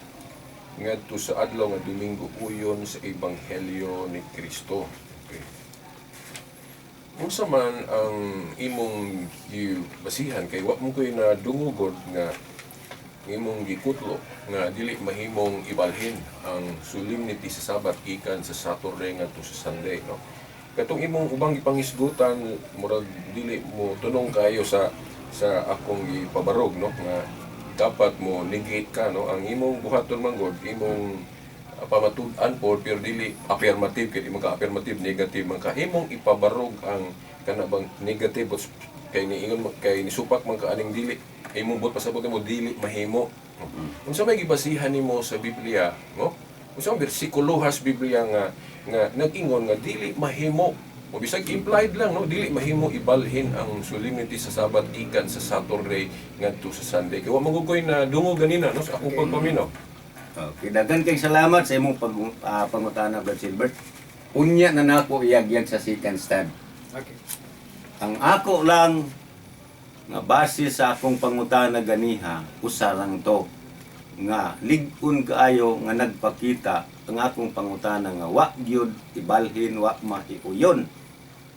ngadto sa adlaw nga Domingo uyon sa ebanghelyo ni Kristo. Okay. Unsa man ang imong gibasihan kay wa mo koy nadungogod nga imong gikutlo nga dili mahimong ibalhin ang solemnity sa Sabat gikan sa Saturday ngadto sa Sunday, no? Katong imong ubang gipangisgutan, murag dili mo tunong kayo sa akong gipabarog, no, nga dapat mo negate ka, no? Ang imong buhaton man gud, imong pamatud-an po, pero dili affirmative kay di man ka affirmative, negative man ka. Imong ipabarog ang kana bang negative kay niingon kay nisupak man ka aning dili imong buot pasabot mo dili mahimo. Unsa may gibasihan nimo sa Biblia, no? Unsa may bersikulohas Biblia nga nga nag-ingon nga dili mahimo o bisag implied lang, no, dili mahimo ibalhin ang solemnity sa Sabat gikan sa Saturday ngadto sa Sunday? Kay wa man koy na dungog ganina, no, sa akong pagpaminaw. Okay, daghan kay salamat sa imong pangutana, Brad Silbert. Unya na nako iyagyag sa second stand. Ang ako lang nga base sa akong pangutana ganiha, usa lang to nga lig-on kaayo nga nagpakita ang akong pangutana nga wa gyud ibalhin, wa maiuyon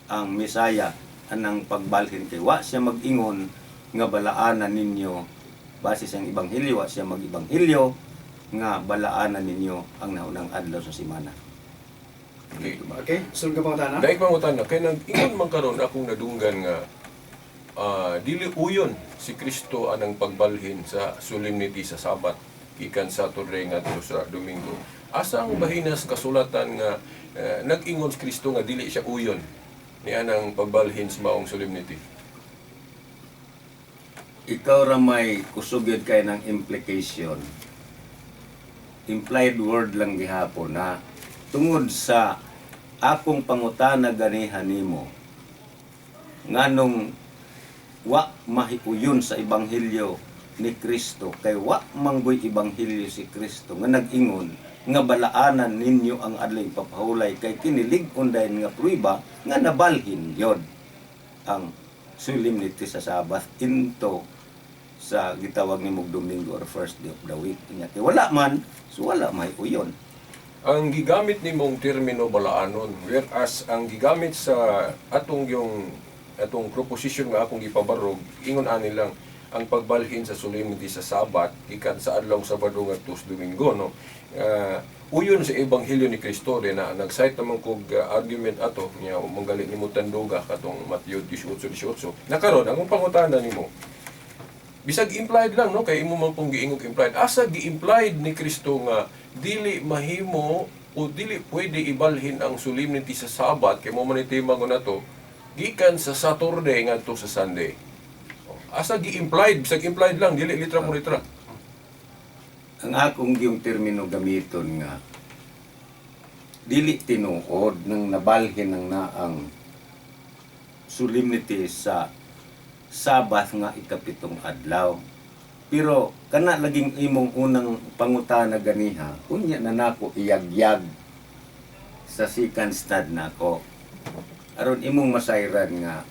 ang Mesaya anang pagbalhin, kay wa siya mag-ingon nga balaanan ninyo. Base sa ebanghelyo, wa siya mag-ebanghelyo nga balaanan ninyo ang naunang adlaw sa simana. Okay. Okay, sunod ka pangutana? Daig pangutana kay nag-ingon man karon akong nadunggan nga dili uyon si Kristo anang pagbalhin sa solemnity sa Sabat gikan Saturday ngadto sa Domingo. Asa ang bahinas kasulatan nga nag-ingon si Kristo nga dili siya uyon ni anang pagbalhin sa maong solemnity? Ikaw ra may kusog yun kay ng implication. Implied word lang gihapon na tungod sa akong pangutana ganiha nimo nganong wa mahiuyon sa ebanghelyo ni Kristo, kay wa manggoy ebanghelyo si Kristo nga nag-ingon nga balaanan ninyo ang adlaw papahulay, kay kinilig-on dayon nga prueba nga nabalhin yon ang solemnity sa Sabbath into sa gitawag ni mong Domingo or first day of the week. Nya kay wala man, so wala may uyon. Ang gigamit nimong termino balaanon, whereas ang gigamit sa atong yung atong proposition nga akong gipabarog, ingon ani lang ang pagbalhin sa solemnity sa Sabat gikan sa adlaw Sabado ngadto sa Domingo, no? Uyon sa ebanghelyo ni Kristo din na nag-cite naman kog argument ato niya manggali nimo tanduga katong Mateo 18:18. Na karon akong pangutana nimo, bisag implied lang, no, kay imo man pong giingog implied, asa gi-implied ni Kristo nga dili mahimo o dili pwede ibalhin ang solemnity sa Sabat, kay mo man ni tema ko nato, gikan sa Saturday ngadto sa Sunday? O, asa gi-implied, bisag implied lang, dili litra mo litra? Ang akong yung termino gamiton nga dili tinuod nang nabalhin ng naang solemnity sa Sabath nga ikapitong adlaw. Pero kana laging imong unang pangutana ganiha, unya na nako iyagyag. Sa second stand nako. Aron imong masayran nga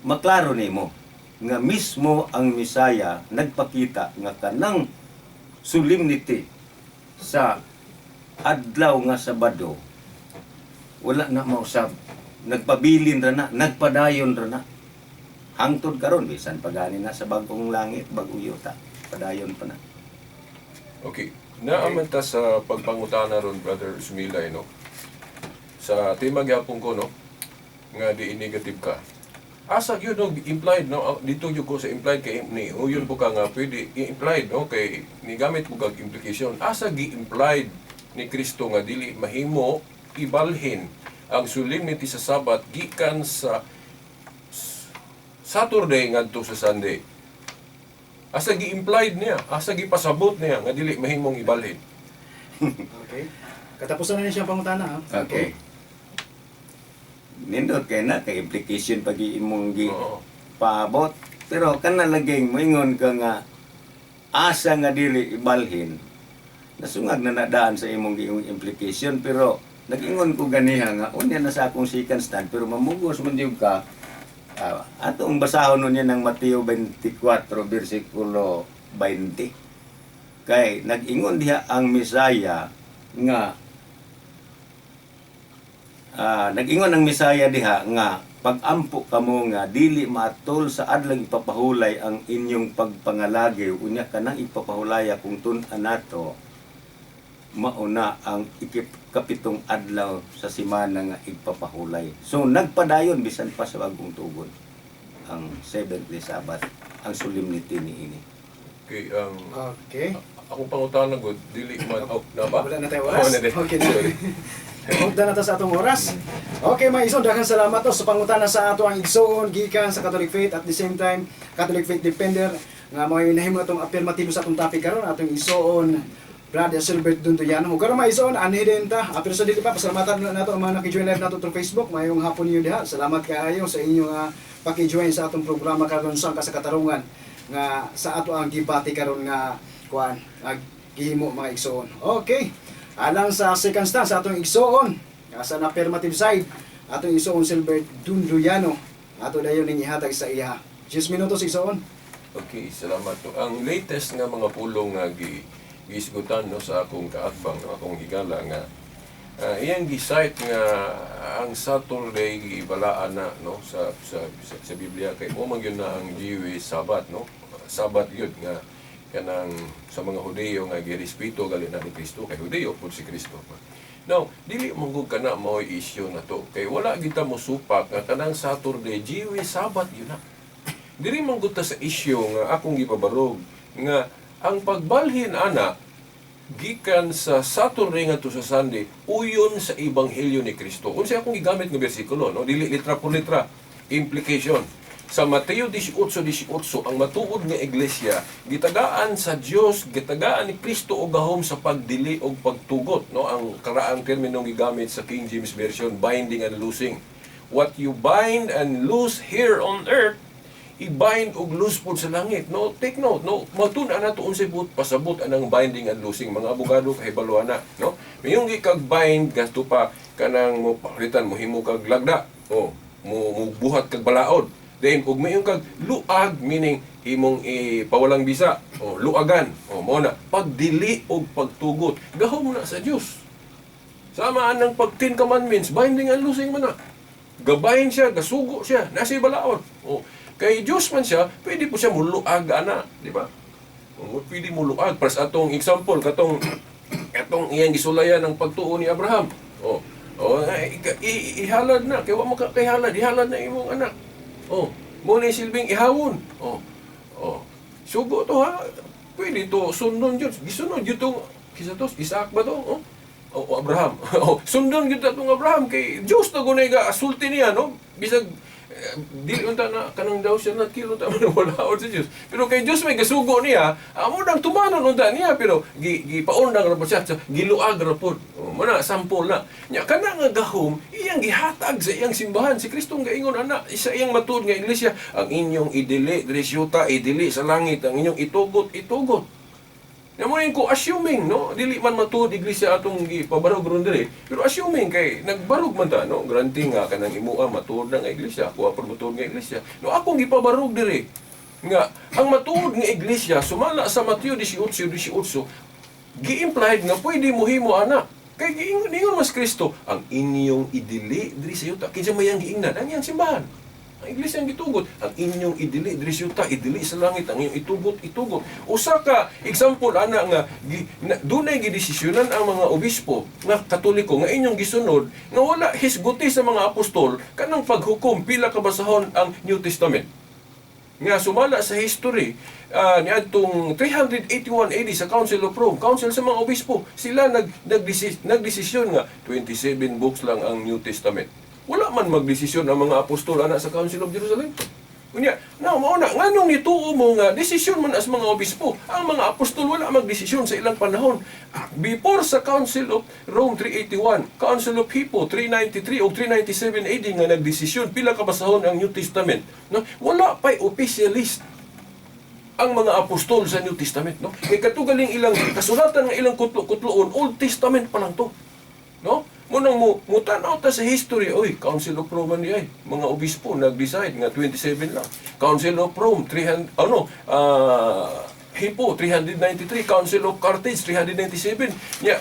maklaro nimo nga mismo ang Misaya nagpakita nga kanang solemnity sa adlaw nga Sabado wala na mausab, nagpabilin ra na, nagpadayon ra na hangtod karon, bisan pagani na sa bag-ong langit, bag-ong yuta, padayon pa na. Okay. Naaman ta sa pagpangutana ron, Brother Sumilay, no? Sa tema gyapon ko, no? Nga di negative ka. Asa yun, no? Implied, no? Ah, dito yun ko sa implied kay ni yun po ka nga pwede implied, no? Kay ni gamit ko kag implication. Asa gi-implied ni Kristo nga dili mahimo ibalhin ang solemnity sa Sabat gikan sa Saturday ngadto sa Sunday? Asa gi-implied niya, asa gipasabot niya nga dili mahimong ibalhin? Okay. Katapusan na niya siyang pangutana, ha? Okay. Nindot kay na kay implication pag imong gi paabot. Pero kana laging moingon ka nga asa nga dili ibalhin. Nasungag na nadaan sa imong giingong implication, pero nag-ingon ko ganiha nga unya na sa akong second stand, pero mamugos man jud ka. Atong basahon nun yan ng Mateo 24 versikulo 20 kay nag-ingon diha ang Misaya nga nag-ingon ang Misaya diha nga pag-ampo kamo nga dili maatol sa adlang ipapahulay ang inyong pagpangalagi, unya kanang ipapahulaya kung tun-an nato mauna ang ikapitong adlaw sa simana nga ipapahulay. So nagpadayon bisan pa sa bagong tugon ang seventh day Sabbath, ang solemnity niini. Okay, ang akong pangutana gud dili man, oh, na ba? Wala na tayo oras. Oh, na din. Okay. Sorry. Hugda na ta sa atong oras. Okay, mga igsoon, daghang salamat to sa pangutana sa ato ang igsoon gikan sa Catholic Faith, at the same time Catholic Faith Defender nga mga nahimo atong affirmative sa atong topic karon, atong igsoon Brother Silbert Dunduyano. Ug karon, mga igsoon, anhi din ta. Pero sa dili pa, pasalamatan na nato ang mga naki-join live nato through Facebook. Mayong hapon niyo diha. Salamat kaayo sa inyong paki-join sa atong programa karon, Sangka sa Katarungan, nga sa ato ang gibati karon nga kuan gihimo, mga igsoon. Okay. Alang sa second stand sa atong igsoon, sa affirmative side, atong igsoon Silbert Dunduyano. Ato dayon ning ihatag sa iya. 10 minutos, igsoon. Okay, salamat to. Ang latest nga mga pulong nga giisgutan, no, sa akong kaatbang, no, akong higala nga iyang gi-cite nga ang Saturday gibalaan na, no, sa Biblia kay mo man gyud na ang Jewish Sabbath, no. Sabbath gyud nga kanang sa mga Hudiyo nga girespeto gali na ni Kristo kay Hudiyo pud si Kristo. Now, dili man gud kana mao'y issue na to kay wala kita mosupak nga kanang Saturday Jewish Sabbath yun na. Diri man gud ta sa issue nga akong gipabarog nga ang pagbalhin ana gikan sa Saturday ngadto sa Sunday uyon sa ebanghelyo ni Kristo. Unsa akong gigamit nga bersikulo, no? Dili litra por litra, implication. Sa Mateo 18:18, ang matuod nga iglesia gitagaan sa Dios, gitagaan ni Kristo og gahom sa pagdili og pagtugot, no? Ang karaang termino gigamit sa King James Version, binding and loosing. What you bind and loose here on earth, i-bind og loose pod sa langit, no? Take note, no, matun-an nato unsay buot pasabot anang binding and loosing. Mga abogado kahibalo na, no? Mayong gikag bind gasto pa kanang mo palitan mo himo kag lagda o mo buhat kag balaod. Then ug mayon kag luag, meaning imong ipawalang bisa o luagan o mo na pagdili og pagtugot, gahom na sa Dios. Sama anang pag Ten Commandments, binding and loosing man na. Gabayin siya, gasugo siya, nasa balaod. O, kay Diyos man siya, pwede po siya muluag ana, di ba? O, pwede muluag. Para sa atong example, katong katong iyang gisulayan ang pagtuo ni Abraham. O, ay, ihalad na, kay wa mo ka kaihalad, ihalad na imong anak. O, mo ni silbing ihawon. O, sugo to ha. Pwede to sundon jud. Gisunod jud tong kisa to, Isaac ba to? O, Abraham. O, sundon gyud atong Abraham kay Dios na gunay ga sulti niya, no? Bisag dili unta na kanang daw siya na kill unta man wala sa Dios. Pero kay Dios may gasugo niya, amo nang tumanon unta niya, pero gipaundang ra pod siya, so, giluag ra pod. O, mo na sample na. Nya kana nga gahom iyang gihatag sa iyang simbahan. Si Kristo nga gaingon ana sa iyang matuod nga iglesia, ang inyong idili diri sa yuta, idili sa langit, ang inyong itugot, itugot. Na mo ko assuming, no, dili man matuod iglesia atong gipabarog ron diri, pero assuming kay nagbarog man ta, no, granting nga kanang imua matuod na nga iglesia, ako pa matuod nga iglesia. No, akong gipabarog diri nga ang matuod nga iglesia sumala sa Mateo 18:18, gi-implied nga pwede mo himo ana. Kay giingon ningon mas Kristo, ang inyong idili diri sa yuta. Kinsa may ang giingnan? Ang iyang simbahan. Ang iglesia ang gitugot. Ang inyong idili diri sa yuta, idili sa langit, ang inyong itugot, itugot. Usa ka example ana nga dunay gidesisyonan ang mga obispo nga Katoliko nga inyong gisunod nga wala hisguti sa mga apostol kanang paghukom pila ka basahon ang New Testament nga sumala sa history niadtong 381 AD sa Council of Rome, Council sa mga obispo, sila nagdesisyon nga 27 books lang ang New Testament. Wala man magdesisyon ang mga apostol ana sa Council of Jerusalem. Unya, now mao na nganong nituo mo nga desisyon man as mga obispo? Ang mga apostol wala magdesisyon sa ilang panahon. Before sa Council of Rome 381, Council of Hippo 393 o 397 AD nga nagdesisyon pila ka basahon ang New Testament, no? Wala pa'y officialist ang mga apostol sa New Testament, no? Kay katugaling ilang kasulatan nga ilang kutlo-kutloon, Old Testament pa lang to. No? Munang mo mutanaw ta sa history, oy, Council of Rome ni ay, mga obispo nag-decide nga 27 lang. Council of Rome 300, ano, Hippo 393, Council of Carthage 397. Nya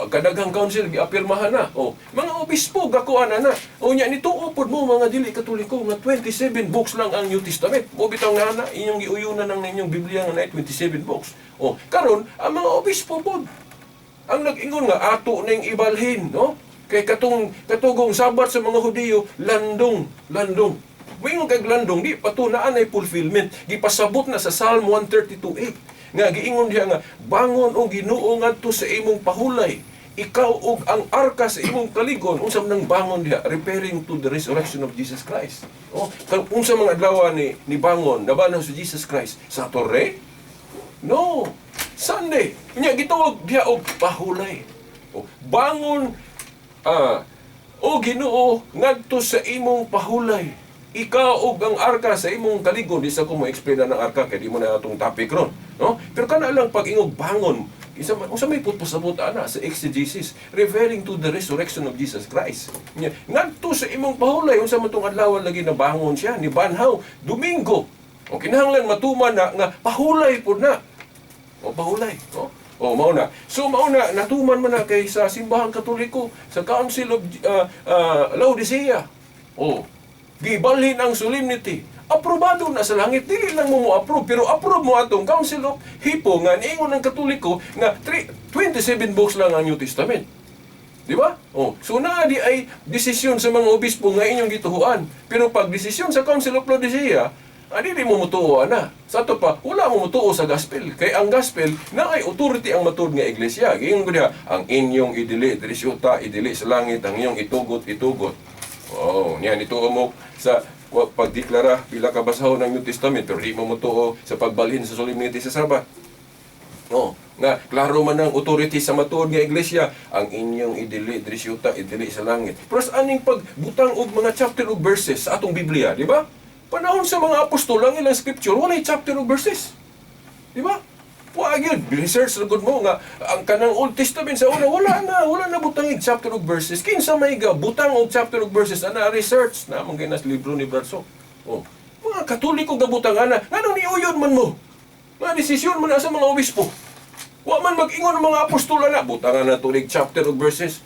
kadaghang council giapirmahan na. Oh, mga obispo gakuan na na. O nya nituo pod mo mga dili Katoliko nga 27 books lang ang New Testament. Mo bitaw nga na inyong giuyunan ang inyong Biblia nga naay 27 books. Oh, karon ang mga obispo pod ang nag-ingon nga ato ning ibalhin, no? Kay katong katugong Sabat sa mga Hudiyo, landong, landong. Moingon kag landong, di pa to naa nay fulfillment. Gipasabot na sa Psalm 132:8 nga giingon diha nga bangon o Ginoo ngadto sa imong pahulay, ikaw ug ang arka sa imong kaligon. Unsa man ang bangon diha? Referring to the resurrection of Jesus Christ. Oh, kung unsa mga adlaw ni bangon, nabanaw si Jesus Christ sa torre? No. Sunday. Nya gitawag diha og pahulay. O, bangon o Ginoo ngadto sa imong pahulay. Ikaw ug ang arka sa imong kaligon. Di sa ko mo explain na ng arka kay di mo na atong topic ron, no? Pero kana lang pag-ingog bangon, isa man unsa may putpasabot ana sa exegesis, referring to the resurrection of Jesus Christ. Nya, ngadto sa imong pahulay, unsa man tong adlaw lagi na bangon siya ni banhaw? Domingo. O kinahanglan matuman na nga pahulay pud na. O pahulay, no? O mao na. So mao na natuman man na kay sa Simbahang Katoliko sa Council of Laodicea. O gibalhin ang solemnity. Aprobado na sa langit, dili lang mo mo-approve, pero approve mo atong Council of Hippo nga niingon ang Katoliko nga 27 books lang ang New Testament. Di ba? Oh, so naa di ay desisyon sa mga obispo nga inyong gituhuan. Pero pag desisyon sa Council of Laodicea, dili mo mutuo na. Sa ato pa, wala mo mutuo sa gospel. Kay ang gospel na ay authority ang matuod nga iglesia. Giingon ko diha, ang inyong idili diri sa yuta, idili sa langit, ang inyong itugot, itugot. Oh, niyan ituo mo sa pagdeklara pila ka basahon ng New Testament, pero di mo mutuo sa pagbalhin sa solemnity sa Sabat. Oh, nga klaro man ang authority sa matuod nga iglesia, ang inyong idili diri sa yuta, idili sa langit. Pero sa aning pagbutang og mga chapter og verses sa atong Biblia, di ba? Panahon sa mga apostol ang ilang scripture walay chapter og verses. Di ba? Wa gyud research ra gud mo nga ang kanang Old Testament sa una wala na butang og chapter og verses. Kinsa may ga butang og chapter og verses ana? Research na man gyud libro ni Bradso. Oh. Mga Katoliko gabutang ana, nganong niuyon man mo? Mga desisyon man na sa mga obispo. Wa man mag-ingon ang mga apostol na butangan na tulig chapter og verses.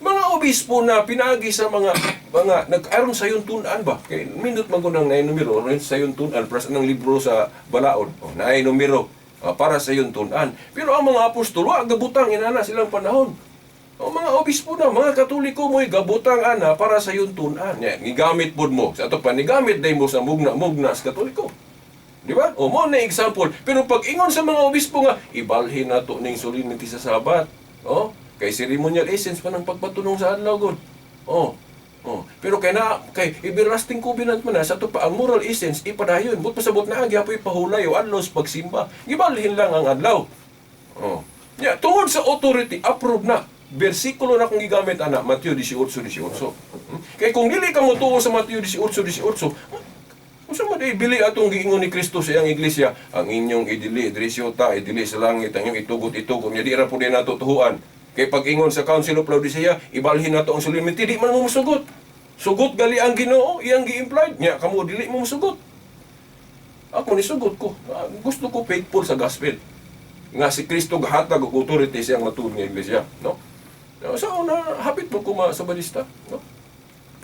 Mga obispo na pinaagi sa mga nag-aron sa tun-an ba? Kay minut man ko nang naay numero ron sa tun-an para sa ng libro sa balaod. Oh, naay numero para sa tun-an. Pero ang mga apostol wa gabutang inana silang panahon. O mga obispo na, mga Katoliko mo'y gabutang ana para sa tun-an. Yan, gigamit pod mo. Sa ato pa, nigamit day mo sa mugna-mugna sa Katoliko. Di ba? O mo na example. Pero pag ingon sa mga obispo nga, ibalhin nato ning solemnity sa Sabat. Oh, kay ceremonial essence pa ng pagpatunong sa adlaw gud. Oh. Oh, pero kay na kay everlasting covenant man na sa ato pa ang moral essence ipadayon. But pasabot na gyapoy pahulay o adlaw sa pagsimba. Gibalhin lang ang adlaw. Oh. Ya, tungod sa authority, approve na. Bersikulo na kung gigamit ana, Mateo 18:18. Kay kung dili ka motuo sa Mateo 18:18, unsa man Di bili atong giingon ni Kristo sa iyang iglesia, ang inyong idili diri sa yuta, idili sa langit, ang inyong itugot itugot nya di ra pud nato tuhuan. Kay pag-ingon sa Council of Laodicea, ibalhin nato ang solemnity, di man mo musugot. Sugot gali ang Ginoo, iyang gi-implied nya kamo dili mo musugot. Ako nisugot ko. Ah, gusto ko faithful sa gospel. Nga si Kristo gahatag og authority siyang matuod nga iglesia, no? Sa una, hapit mo ko sa balista, no?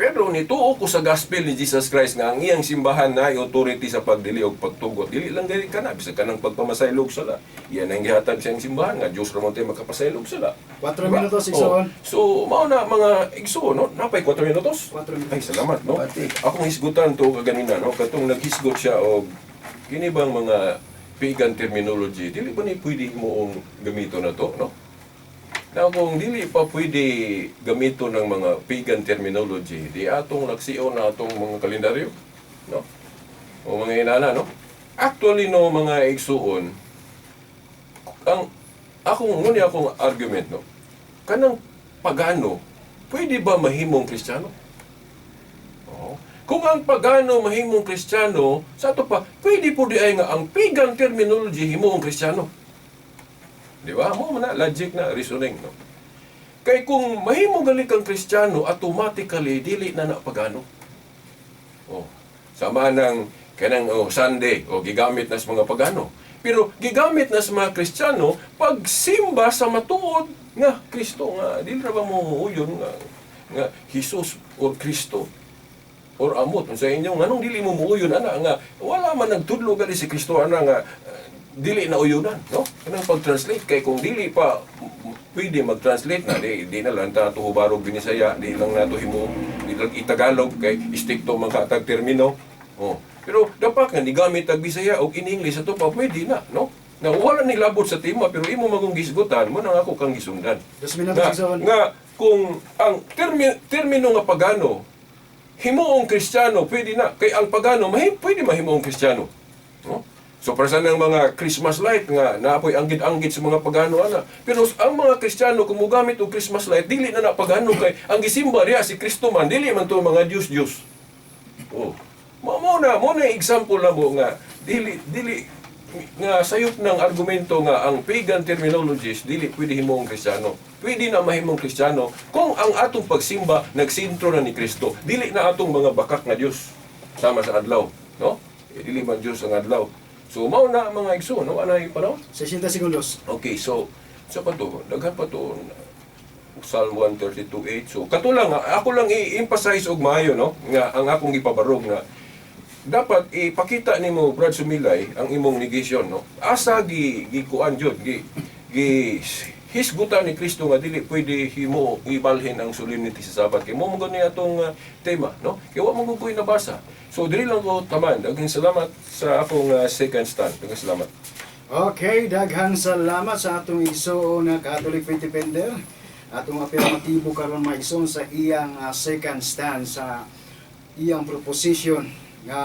Pero nituo ko sa gospel ni Jesus Christ nga ang iyang simbahan na authority sa pagdili og pagtugot. Dili lang dili kana bisag kanang pagpamasaylog sala. Iyan ang gihatag siyang simbahan nga Dios ra man tay makapasaylog sala. 4 Diba? minutos, Oh. Igsoon. So mao na mga igsoon, no? Napay 4 minutos. 4 minutos. Ay, salamat, no? Pati. Akong hisgutan to kaganina, no? Katong naghisgot siya og kini bang mga pagan terminology, dili ba ni pwede mo gamito na to, no? Na kung dili pa pwede gamito ng mga pagan terminology, di atong laksio na atong mga kalendaryo, no? O mga inana, no? Actually, no, mga igsuon, ang akong ngunit akong argument, no? Kanang pagano, pwede ba mahimong Kristiyano? Oo. Kung ang pagano mahimong Kristiyano, sa ato pa, pwede po di ay nga ang pagan terminology himuong Kristiyano. Di ba? Mo man na logic na reasoning, no? Kay kung mahimo gali kang Kristiyano, automatically dili na na pagano. Oh. Sama ng kanang oh, Sunday, oh, gigamit na sa mga pagano. Pero gigamit na sa mga Kristiyano pagsimba sa matuod nga Kristo nga dili ra ba mo uyon nga nga Jesus or Kristo or amot sa inyo nganong dili mo muuyon ana nga wala man nagtudlo gali si Kristo ana nga dili na uyunan, no? Kanang pag-translate kay kung dili pa pwede mag-translate na di, di na lang ta tuhubarog Binisaya, di lang nato himo di lang itagalog kay istikto man katag termino, oh. Pero dapat nga nigamit tag Bisaya og in English ato pa pwede na, no? Na wala ni labot sa tema pero imo magong gisgutan mo nang ako kang gisundan 2 minutos, nga, Igsoon. nga kung ang termino nga pagano himuong Kristiyano pwede na kay ang pagano pwede mahimuong Kristiyano, no? So para sa nang mga Christmas light nga naapoy anggid-anggid sa mga pagano ana, pero ang mga Kristiyano kung mogamit og Christmas light dili na na pagano kay ang gisimba diha si Kristo man, dili man to mga Dios Dios. Oh. Mo na example na mo nga dili dili nga sayop ng argumento nga ang pagan terminologies dili pwede himong Kristiyano. Pwede na mahimong Kristiyano kung ang atong pagsimba nagsentro na ni Kristo. Dili na atong mga bakak nga Dios sama sa adlaw, no? Eh, dili man Dios ang adlaw. So mao na ang mga igsoon, no? Anay panahon? 60 segundos. Okay, so sa pa to, daghan pa to, Psalm 132:8. So kato lang ako lang i-emphasize og maayo, no, nga ang akong gipabarog nga dapat ipakita nimo, Brad Sumilay, ang imong negation, no? Asa gi gikuan jud gi gi hisgutan ni Kristo nga dili pwede himo ibalhin ang solemnity sa Sabat kay mo mo gani atong tema, no? Kay wa mo gud ko'y nabasa. So diri lang ko taman. Daghang salamat sa akong second stand. Daghang salamat. Okay, daghang salamat sa atong igsoon na Catholic Faith Defender. Atong afirmatibo karon mga igsoon sa iyang second stand sa iyang proposition nga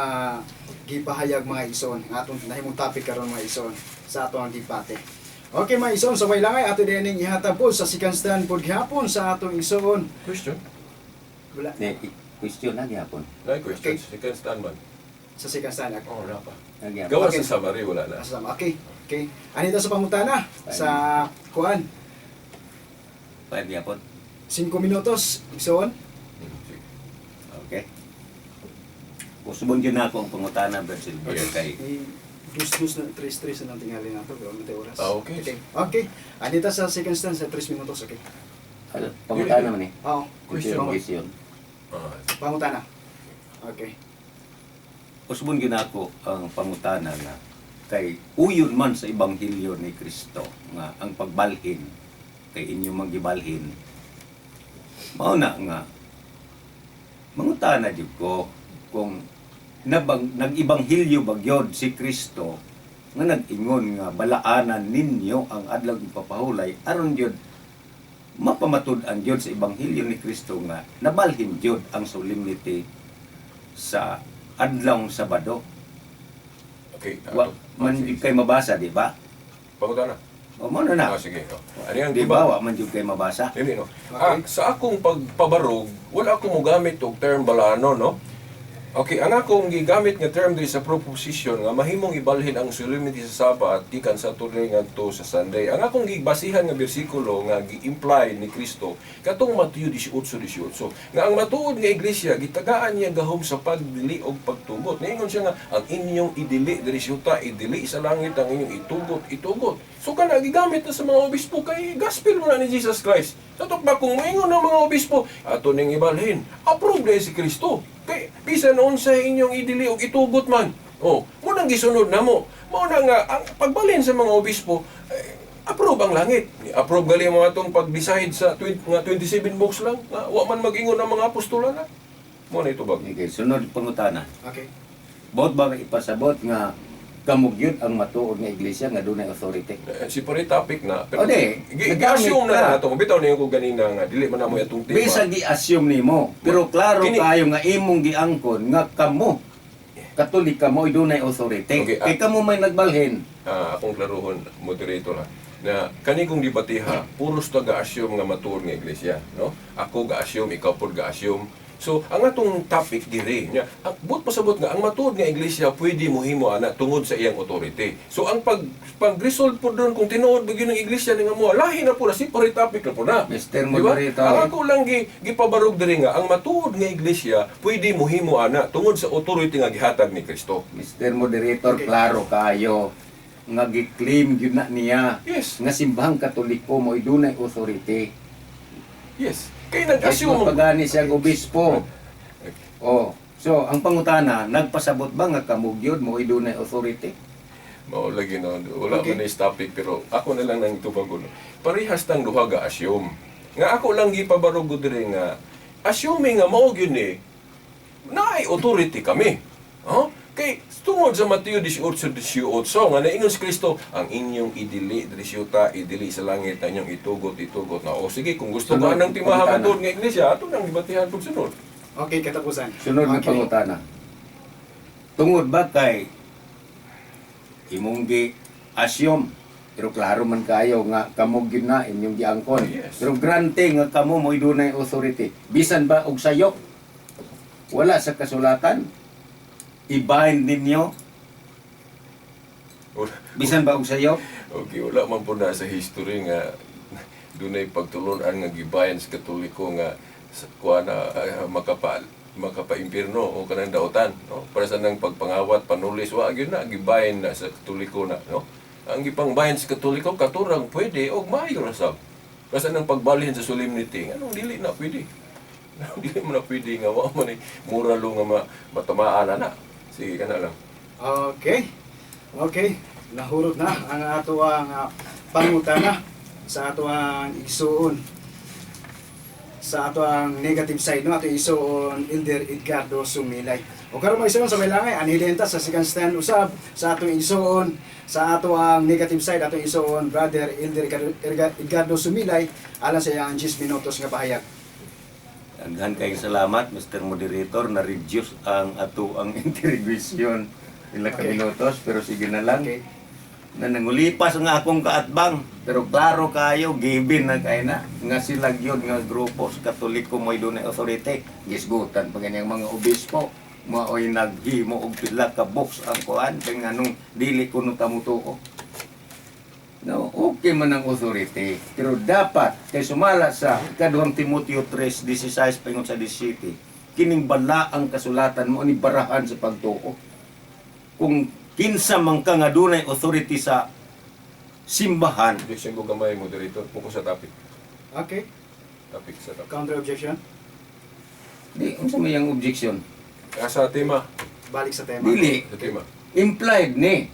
gipahayag, mga igsoon. Ang atong nahimong topic karon, mga igsoon, sa atong debate. Okay, mga igsoon, sa langay ato din ihatag po sa second stand pod gihapon sa atong igsoon. Question? Wala. Ne, question na gyapon. Na question. Okay. Second stand man. Sa second stand ako. Oh, wala pa. Na gyapon. Gawa Okay. sa summary, wala na. Asama. Okay. Anita sa pangutana sa kuan. 5 gyapon. 5 minutos, igsoon. Sige. Okay. Usbon gyud nako ang pangutana, Brad Silver, Okay. kay Eh, dus-dus na, tres-tres na lang tingali nato, pero ano tayo oras. Ah, okay. Okay. Okay. Anita sa second stand sa 3 minutos, okay. Ano, pangutana man eh. Oo. Question. Question. Ah, Pangutana. Okay. Usbon gyud nako ang pangutana nga kay uyon man sa ebanghelyo ni Kristo nga ang pagbalhin kay inyo mang gibalhin, mao na nga mangutana jud ko kung nag-ebanghelyo ba gyud si Kristo nga nag-ingon nga balaanan ninyo ang adlaw ipapahulay aron gyud mapamatud-an gyud sa ebanghelyo ni Kristo nga nabalhin gyud ang solemnity sa adlawng Sabado. Okay. Wa man sige. jud kay mabasa, di ba? Pangutana. O mo na na. Ah, sige. Oh. Ano yung Di tiba? ba wa man jud kay mabasa? Dili, no? Okay. Ah, sa akong pagpabarog, wala akong mogamit og term balano, no? Okay, ang akong gigamit nga term diri sa proposition nga mahimong ibalhin ang solemnity sa Sabat gikan sa Saturday ngadto sa Sunday. Ang akong gibasihan nga bersikulo nga gi-imply ni Kristo katong Mateo 18:18 nga ang matuod nga iglesia gitagaan niya gahom sa pagdili og pagtugot. Niingon siya nga ang inyong idili diri sa yuta, idili sa langit, ang inyong itugot, itugot. So kana gigamit na sa mga obispo kay gospel mo na ni Jesus Christ. Sa ba kung moingon ang mga obispo ato ning ibalhin, approve na si Kristo. Kay bisan unsa inyong idili og itugot man. Oh, mo nang gisunod namo. Mao na nga ang pagbalhin sa mga obispo eh, approve ang langit. Approve gali mo atong pag-decide sa nga 27 books lang. Nga, wa man mag-ingon ang mga apostola na. Mo na ito bag. Okay, sunod pangutana. Okay. Bot ba ipasabot nga kamugyod ang matuod nga iglesia nga dunay authority? Eh, separate topic na. Pero O, di. gi-assume Nagamit na ka. nato. Bitaw niyo ko ganina nga dili man namo atong tema. Bisag gi-assume nimo, pero klaro kayo nga imong giangkon nga kamo Katolik kamo dunay authority. Okay, Kay kamo may nagbalhin. Akong klaruhon, moderator ha, na kani kong debatiha, puros ta ga-assume nga matuod nga iglesia, no? Ako ga-assume, ikaw pod ga-assume. So, ang atong topic diri, nya, ang buot pasabot nga ang matuod nga iglesia pwede mohimo ana tungod sa iyang authority. So, ang pag-resolve pod doon kung tinuod ba gyud ang iglesia ni nga mo, lahi na po na separate topic na po na. Mr. Di ba? Moderator. Ang ako lang gipabarog diri nga ang matuod nga iglesia pwede mohimo ana tungod sa authority nga gihatag ni Kristo. Mr. Moderator, Okay. klaro kayo nga gi-claim gyud na niya nga simbahang Katoliko mo dunay authority. Yes. Kay Kahit nag-assume mapagani siyang obispo. Oh, so ang pangutana, nagpasabot ba nga kamugyod mo dunay authority? Mao lagi no, wala man is topic pero ako na lang nang tubag no. Parehas tang duha ga assume. Nga ako lang gipabarog ko diri nga assuming nga mao gyud ni naay authority kami. Oh? Kay tungod sa Mateo 18:18 nga naingon si Kristo ang inyong idili diri sa yuta, idili sa langit, ang inyong itugot, itugot na. O sige, kung gusto Sunod, ka nang timaha pangutana. matuod nga iglesia, ato nang gibatihan pag sunod. Okay, katapusan. Sunod nga Okay. pangutana. Tungod ba kay imong gi assume pero klaro man kayo nga kamo gyud na inyong giangkon. Yes. Pero grante nga kamo mo dunay authority. Bisan ba og sayop wala sa kasulatan i-bind ninyo Wala. bisan ba og sayop? Okay, wala man po na sa history nga dunay pagtulunan nga gibayan sa Katoliko nga sa kuha na makapaimpirno o kanang daotan, no? Para sa nang pagpangawat panulis wa gyud na gibayan na sa Katoliko na, no? Ang gipangbayan sa Katoliko katurang pwede og maayo ra sab. Para sa nang pagbalhin sa solemnity, anong dili na pwede? Anong dili man na pwede nga wa man ay moralo nga matamaan na na. Sige kana lang. Okay. Okay. Nahurot na ang ato ang pangutana sa ato ang igsuon sa ato ang negative side no ato igsuon Elder Edgardo Sumilay. O karon mga igsuon sa may langay anhilin ta sa second stand usab sa atong igsuon sa ato ang negative side atong igsuon Brother Elder Edgardo Sumilay alang sa iyang 10 minutos nga pahayag. Daghan kayong salamat Mr. Moderator na reduce ang ato ang interrogation ila ka minutos pero sige na lang. Okay. Na nangulipas nga akong kaatbang pero klaro kayo given na kay na nga sila gyud nga grupo sa Katoliko mo'y dunay authority gisgutan pa ganyang mga obispo maoy naghimo og pila ka box ang kuan kay nganong dili kuno ta motuo. No, okay man ang authority pero dapat kay sumala sa ikaduhang Timoteo 3:16 paingon sa 17 kining bala ang kasulatan mo ni barahan sa pagtuo kung kinsa man ka nga dunay authority sa simbahan. Objection ko gamay, moderator. Focus sa topic. Okay. Topic sa topic. Counter objection. Di unsa may ang objection? Sa tema. Balik sa tema. Dili Sa tema. implied ni,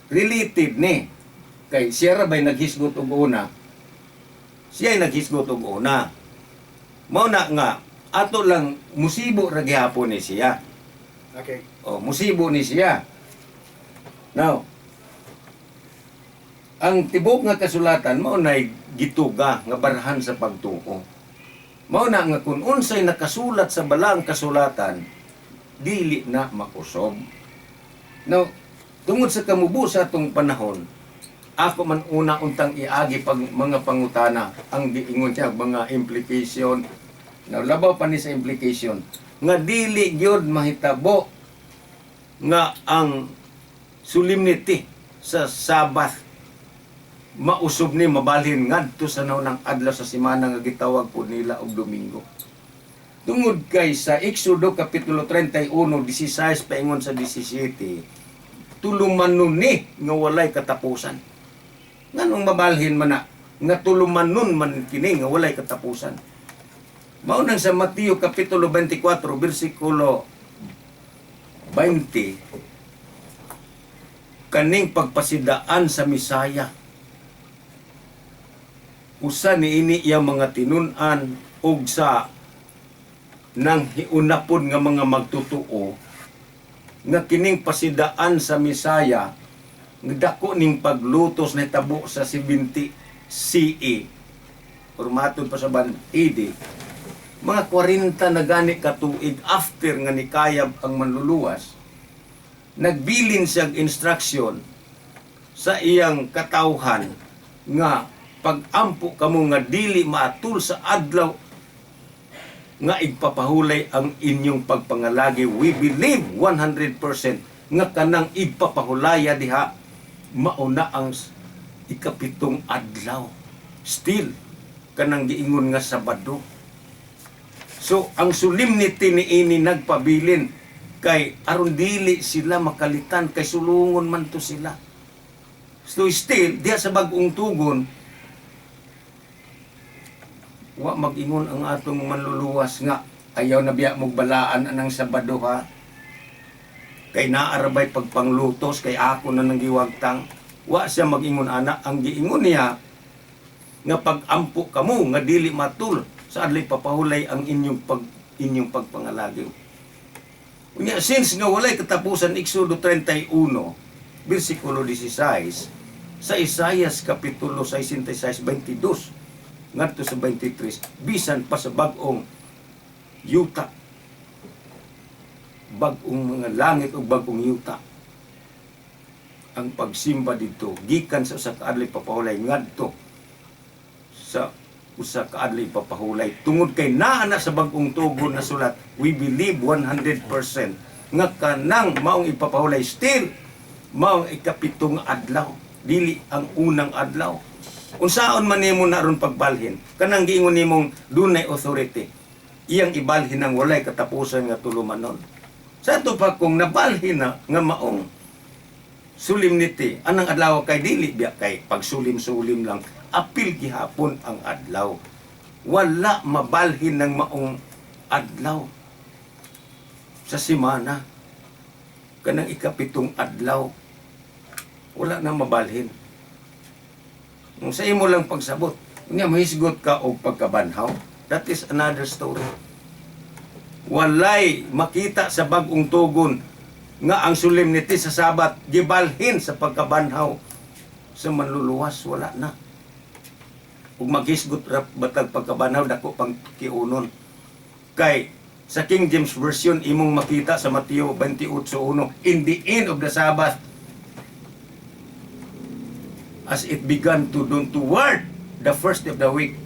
related ni. Kay siya ra ba'y naghisgot og una? Siya ay naghisgot og una. Mao na nga ato lang musibo ra gihapon ni siya. Okay. O musibo ni siya. Now, ang tibok nga kasulatan mao nay gituga nga barahan sa pagtuo. Mao na nga kung unsay nakasulat sa balaang kasulatan, dili na makusob. Now, tungod sa kamubo sa atong panahon, ako man una untang iagi pag mga pangutana ang giingon siya mga implication. Now, labaw pa ni sa implication. Nga dili gyud mahitabo nga ang solemnity sa Sabbath mausob ni mabalhin ngadto sa naunang adlaw sa semana nga gitawag po nila og Domingo. Tungod kay sa Exodo kapitulo 31, 16 paingon sa 17, tulumanon ni nga walay katapusan. Nganong mabalhin man na nga tulumanon man kini nga walay katapusan? Mao nang sa Mateo kapitulo 24 bersikulo 20, kaning pagpasidaan sa Misaya, usa niini iyang mga tinun-an ug sa nang hiunapon nga mga magtutuo nga kining pasidaan sa Misaya nga dako ning paglutos na tabo sa 70 CE or matud pa sa ban AD, mga 40 na gani ka tuig after nga nikayab ang Manluluwas. Nagbilin siyang instruction sa iyang katawhan nga pag-ampo kamo nga dili maatul sa adlaw nga igpapahulay ang inyong pagpangalagi. We believe 100% nga kanang igpapahulaya diha mauna ang ikapitong adlaw, still kanang giingon nga Sabado. So ang solemnity niini nagpabilin kay aron dili sila makalitan kay sulungon man to sila. So still diha sa Bagong Tugon, wa mag-ingon ang atong Manluluwas nga ayaw na biya mong balaan anang Sabado ha, kay naarabay pagpanglutos, kay ako na nang giwagtang. Wa siya mag-ingon ana. Ang giingon niya nga pag-ampo kamo nga dili matul sa adlay papahulay ang inyong pagpangalagi. Unya, since nga walay katapusan, Exodo 31 bersikulo 16, sa Isayas kapitulo 66 22 ngadto sa 23, bisan pa sa bag-ong yuta, bag-ong mga langit o bag-ong yuta, ang pagsimba dito gikan sa usa ka adlaw papahulay ngadto sa usa ka adlaw papahulay, tungod kay naa na sa Bagong Tugon na sulat, we believe 100% nga kanang maong ipapahulay still maong ikapitong adlaw, dili ang unang adlaw. Unsaon man nimo na ron pagbalhin kanang giingon nimong dunay authority iyang ibalhin ang walay katapusan nga tulumanon? Sa ato pa kung nabalhin na nga maong solemnity anang adlaw, kay dili biya kay pagsulim-sulim lang, apil gihapon ang adlaw. Wala mabalhin ng maong adlaw sa simana, kanang ikapitong adlaw, wala na mabalhin. Kung sa imo lang pagsabot unya mahisgot ka og pagkabanhaw, that is another story. Walay makita sa Bagong Tugon nga ang solemnity sa Sabat gibalhin sa pagkabanhaw sa Manluluwas. Wala na. Ug maghisgot ra batag pagkabanhaw, dako pang kiunon, kay sa King James Version imong makita sa Mateo 28:1, in the end of the Sabbath, as it began to dawn toward the first of the week,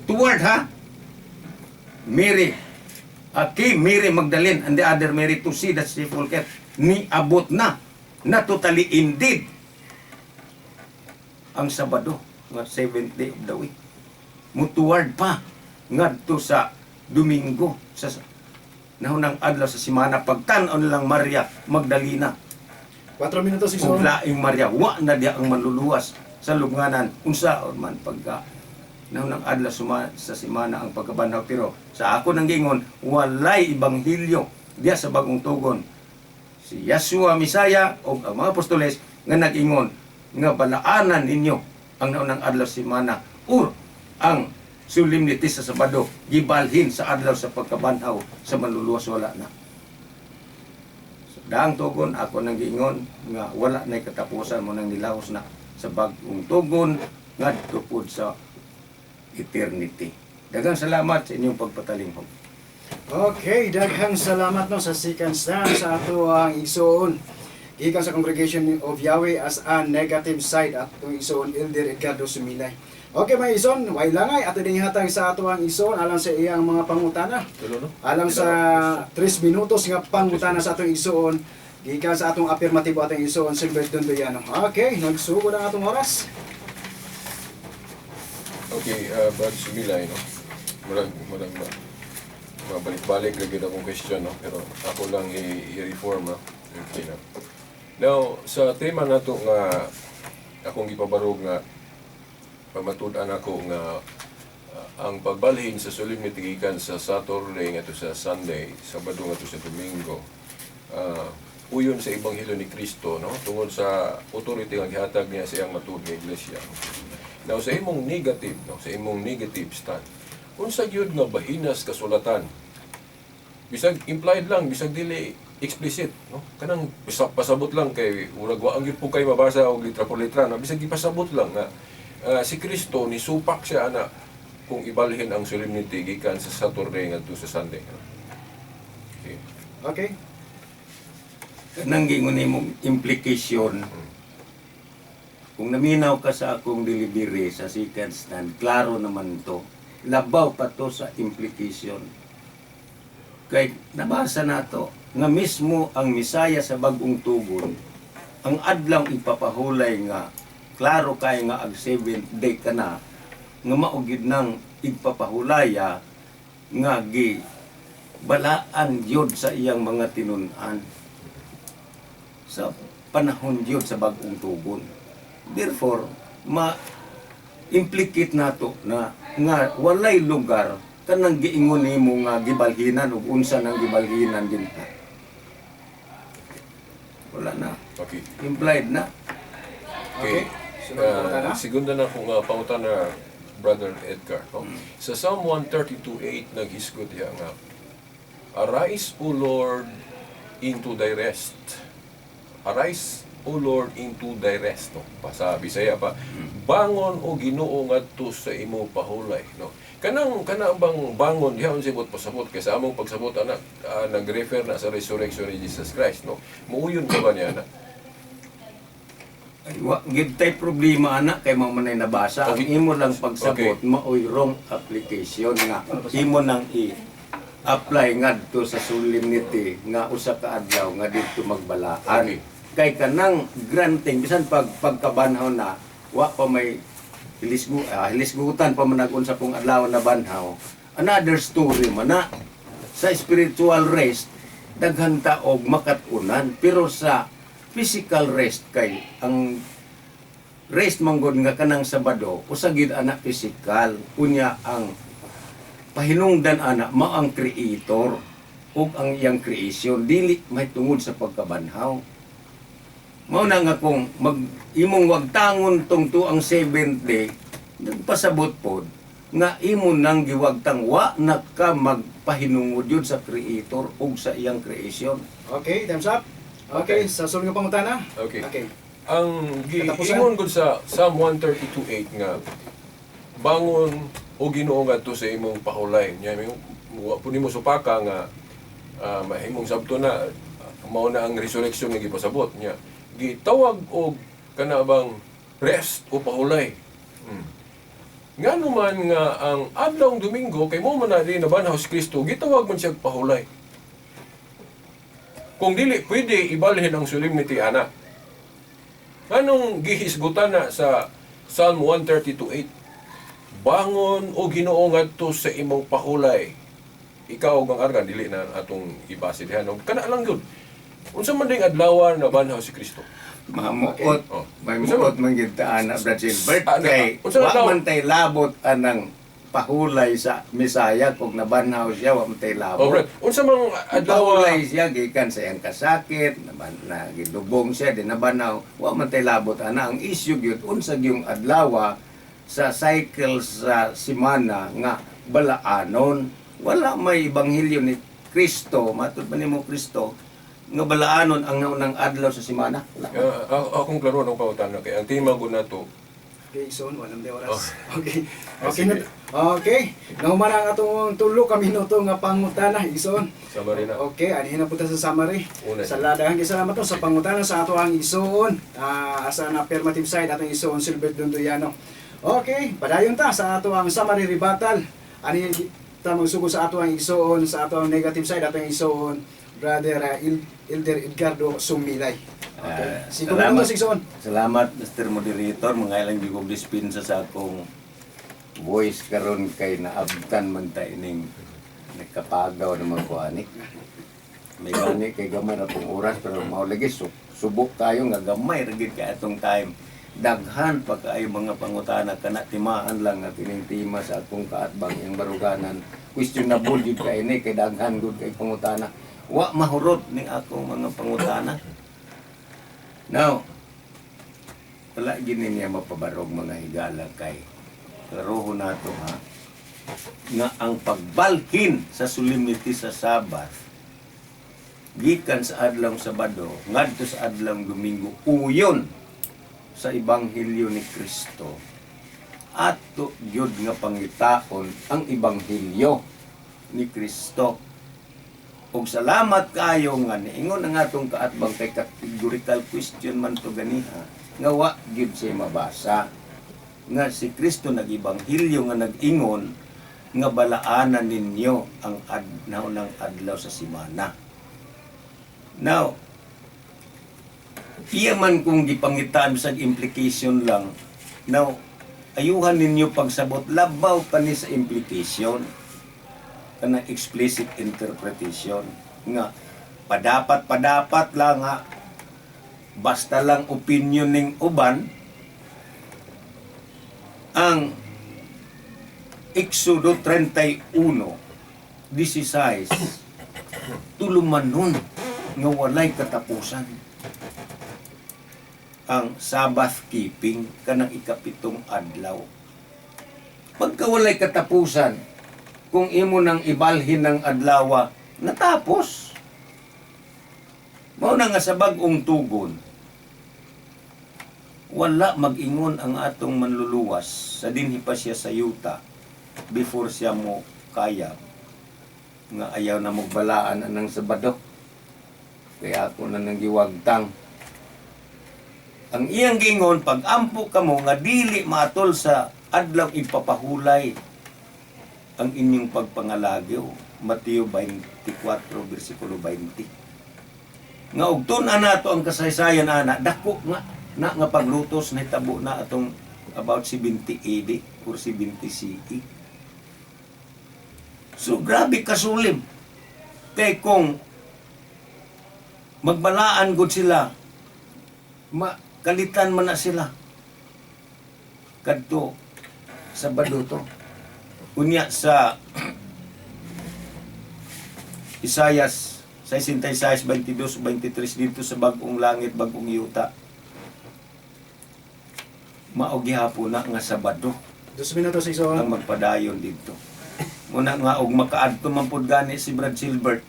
toward ha, Mary, okay, Mary Magdalene and the other Mary to see that sepulchre. Niabot na na totally indeed ang Sabado nga seventh day of the week, mutuward pa ngadto sa Domingo, sa nahunang adlaw sa simana. Pagtan-aw nilang Maria Magdalena 4 minutos, ug igsoon. laing Maria, wa na diha ang Manluluwas sa lubnganan. Unsaon man pagka nahunang adlaw sa simana ang pagkabanhaw? Pero sa ako nang gingon, walay ebanghelyo diha sa Bagong Tugon si Yeshua Misaya o ang mga apostoles nga nag-ingon nga balaanan ninyo ang naunang adlaw sa simana or ang solemnity sa Sabado gibalhin sa adlaw sa pagkabanhaw sa Manluluwas. Wala na. Sa Daang Tugon, ako nang giingon nga wala na katapusan mo nang nilahos na sa Bagong Tugon ngadto pud sa eternity. Daghang salamat sa inyong pagpatalinghog. Okay, daghang salamat no sa second stand sa ato ang igsoon. Gikan sa Congregation of Yahweh as a negative side, atong igsoon Elder Edgardo Sumilay. Okay, mga igsoon, way langay ato ding hatag sa ato ang igsoon alang sa iyang mga pangutana. Tulo, no? Alang sa 3 minutos nga pangutana sa atong igsoon gikan sa atong affirmative atong igsoon Silbert Dondoyano. Okay, nagsugod ang atong oras. Okay, Brad Sumilay, no? Murag, mabalik-balik lagi akong question, no? Pero ako lang i-reform, no? Okay na. Now, sa tema nato nga akong gipabarog nga pamatud-an ako nga ang pagbalhin sa solemnity gikan sa Saturday ngadto sa Sunday, Sabado ngadto sa Domingo, uyon sa Ebanghelyo ni Kristo, no? Tungod sa authority nga gihatag niya sa iyang matuod nga iglesia. Now sa imong negative, no? Sa imong negative stand, unsa gyud nga bahinas kasulatan, bisag implied lang, bisag dili explicit, no? Kanang pasabot lang kay murag wa ang gyud po kay mabasa og litra por litra, no? Bisag gipasabot lang nga si Kristo ni supak siya ana kung ibalhin ang solemnity gikan sa Saturday ngadto sa Sunday, no? Okay. Okay. Kanang giingon nimong implication, kung naminaw ka sa akong delivery sa second stand, klaro naman to. Labaw pa to sa implication. Kay nabasa nato nga mismo ang Misaya sa bagong tugon, ang adlaw ipapahulay nga klaro kay nga ag seventh day ka na nga mao gyud nang igpapahulaya nga gi balaan gyud sa iyang mga tinun-an sa panahon gyud sa bagong tugon. Therefore, ma implicate nato na nga walay lugar kanang giingon nimo nga gibalhinan ug unsa nang gibalhinan din ka. Wala na. Okay. Implied na. Okay. Okay. Sunod na pangutana. Segunda na kong pangutana, Brother Edgar. No? Sa Psalm 132:8 naghisgot diha nga, "Arise, O Lord, into thy rest. Arise, O Lord, into thy rest." No? Pa sa Bisaya pa. Bangon o Ginoo ngadto sa imo pahulay, no? Kanang kana bang bangon diha, unsay buot pasabot kay sa among pagsabot anak nag-refer na sa resurrection ni Jesus Christ, no? Muuyon ka ba niya na? Ay, wa gid tay problema ana kay mao man ay nabasa. Ang imo lang pagsabot maoy wrong application nga imo nang i apply ngadto sa solemnity nga usa ka adlaw nga didto magbalaan. Kay kanang granting bisan pag pagkabanhaw na wa pa may hilisgutan pa man unsa pong adlaw na banhaw. Another story man na sa spiritual rest daghan ta og makat-unan, pero sa physical rest kay ang rest manggod nga kanang Sabado usa gid ana physical. Unya ang pahinungdan ana mao ang creator ug ang iyang creation dili mahitungod sa pagkabanhaw. Mao na nga kung mag imong wagtangon tong tuang seventh day, nagpasabot pod nga imo nang giwagtang wa na ka magpahinungod yun sa creator ug sa iyang creation. Okay, time's up. Okay, sa sunod nga pangutana. Okay. Okay. Ang Katapusan. giingon gud sa Psalm 132:8 nga bangon o Ginoo ngadto sa imong pahulay nya, may wa po nimo supaka nga mahimong sabto na mao na ang resurrection nga gipasabot niya, gitawag og kana bang rest o pahulay. Ngano man nga ang adlawng Domingo kay mo man na di nabanhaw si Kristo, gitawag man siya pahulay kung dili pwede ibalhin ang solemnity ana? Anong gihisgutan na sa Psalm 132:8? Bangon o Ginoo ngadto sa imong pahulay. Ikaw ug ang argan dili na atong ibase diha, no? Kana lang gyud. Unsa man ding adlaw na banhaw si Kristo? Mamuot. Oh. May muot man gid ta ana, Brad Silbert, kay unsa wa daw? man tay labot anang pahulay sa Misaya kung nabanhaw siya, wa man tay Oh, labot. Brad, unsa mang adlaw Pahulay siya gikan sa iyang kasakit, naban na gidubong siya di nabanhaw, wa man tay labot ana. Ang issue gyud unsa gyung adlaw sa cycle sa simana nga balaanon. Wala may ebanghelyo ni Kristo, matud man nimo Kristo nga balaanon ang naunang adlaw sa simana. Wala. Akong klaro ng pangutana kay ang tema gud nato. Okay, so walang di oras. Oh. Okay. Ah, Okay. sige. Okay. Nahuman ang atong 3 ka minuto nga pangutana, igsoon. Summary na. Okay, anihin na punta sa summary. Una. Sa daghang salamat to sa pangutana sa ato ang igsoon. Asa na affirmative side atong igsoon Silbert Dondoyano. Okay, padayon ta sa ato ang summary rebuttal. Ani ta magsugod sa ato ang igsoon, sa ato ang negative side, ato ang igsoon, Brother Elder Edgardo Sumilay. Okay. Ah, 5 minutos, igsoon. Salamat, Mr. Moderator. Mga ilang gigog dispensa sa akong voice karon kay naabtan man ta ining nagkapagaw ng mga kuanik. May gani kay gamay ra pong oras pero mao lagi subok tayo nga gamay ra gid kay atong time. Daghan pa kaayo mga pangutana kana timaan lang nga kining tema sa akong kaatbang iyang baruganan. Questionable jud kay ini kay daghan gud kay pangutana. Wa mahurot ni akong mga pangutana. Now, wala gini niya mapabarog, mga higala, kay klaroho nato ha nga ang pagbalhin sa solemnity sa Sabbath gikan sa adlong Sabado ngadto sa adlong Domingo uyon sa ebanghelyo ni Kristo, ato gyud nga pangitaon ang ebanghelyo ni Kristo. Ug salamat kaayo nga niingon ang atong kaatbang kay categorical question man to ganiha nga wa gyud siya mabasa nga si Kristo nag-ebanghelyo nga nag-ingon nga balaanan ninyo ang adlaw ng adlaw sa simana. Now, iya man kung gipangitaan sa implication lang. Now, ayuhan ninyo pagsabot labaw pa ni sa implication kana explicit interpretation nga padapat padapat lang nga basta lang opinion ning uban. Ang Exodo 31:16, tulumanon nga walay katapusan ang Sabbath keeping kanang ikapitong adlaw. Pagka walay katapusan, kung imo nang ibalhin ng adlawa, natapos. Mao na nga sa bag-ong tugon, wala mag-ingon ang atong manluluwas sa dinhi pa siya sa yuta before siya mo kaya nga ayaw na magbalaan anang Sabado. Kaya ako na nang giwagtang. Ang iyang gingon, pag ampo kamo nga dili maatol sa adlaw ipapahulay ang inyong pagpangalagyo. Mateo 24 versikulo 20. Nga og tun-an nato ang kasaysayan ana, dako nga na nga paglutos nahitabo na atong about 70 AD or 70 CE. So grabe kasulim. Kay kung magbalaan gud sila, makalitan man na sila. Kadto Sabado to. Unya sa Isayas 66, 22, 23 dito sa bagong langit, bagong yuta. Mao gihapon na nga Sabado 2 minutos, igsoon. Ang magpadayon dito. Muna nga og makaadto man pud gani si Brad Silbert.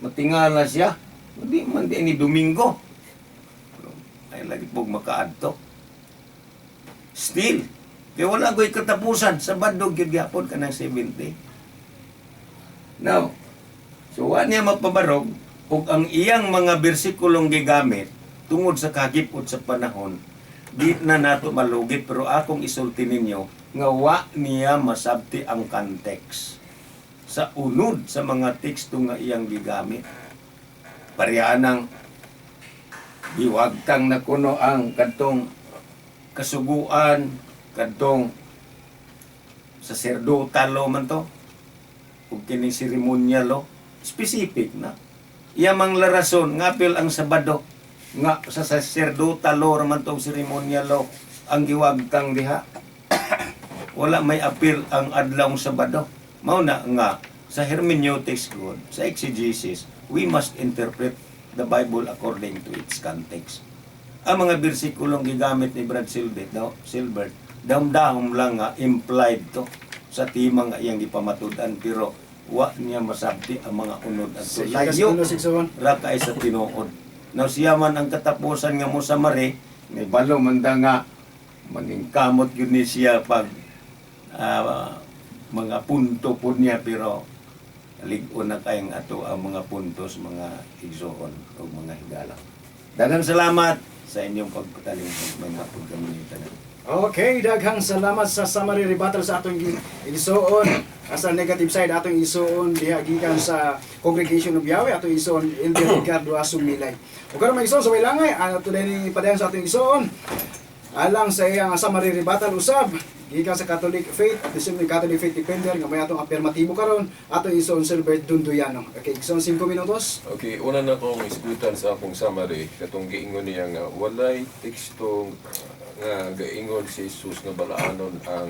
Matingala siya. Di man di ni Domingo. Ay lagi pog makaadto. Still, kay wala ko'y katapusan, Sabado gyud gyapon kanang 70. Now, so wa niya mapabarog ug ang iyang mga bersikulong gigamit tungod sa kagipot sa panahon di na nato malugit, pero akong isulti ninyo nga wa niya masabti ang context sa unod sa mga teksto nga iyang gigamit. Pareha giwagtang na kuno ang kadtong kasuguan, kadtong sacerdotal law man to ug kining ceremonial law, specific na iya mang larason nga apil ang Sabado nga sa sacerdotal law ra man tong ceremonial law ang giwagtang diha. Wala may apil ang adlawng Sabado. Mao na nga sa hermeneutics gud, sa exegesis, we must interpret the Bible according to its context. Ang mga bersikulong gigamit ni Brad Silbert daw, Silbert, dahom-dahom lang nga implied to sa tema nga iyang gipamatud-an pero wa niya masabti ang mga unod at Sige, layo minutos, igsoon. ra kay sa tinuod. Now siya man ang katapusan nga mo sa mare, may balo man da nga maningkamot yun ni siya pag mga punto po niya pero lig-on na kayong ato ang mga puntos, mga igsoon o mga higala. Daghang salamat sa inyong pagpatalingkod. May hapon kami tanan. Okay, daghang salamat sa summary rebuttal sa atong igsuon. Sa negative side, atong igsuon diha gikan sa Congregation of Yahweh, atong igsuon Elder Ricardo Asumilay. Ug karon, mga igsuon, sa way langay, ato din padayon sa atong igsuon. Alang sa iyang summary rebuttal usab gikan sa Catholic Faith at the same Catholic Faith Defender nga may atong apirmatibo karon, atong igsuon Silbert Dunduyano. Okay, igsuon, 5 minutos. Okay, una na kong isgutan sa akong summary, katong giingon niya nga walay teksto nga gaingon si Jesus nga balaanon ang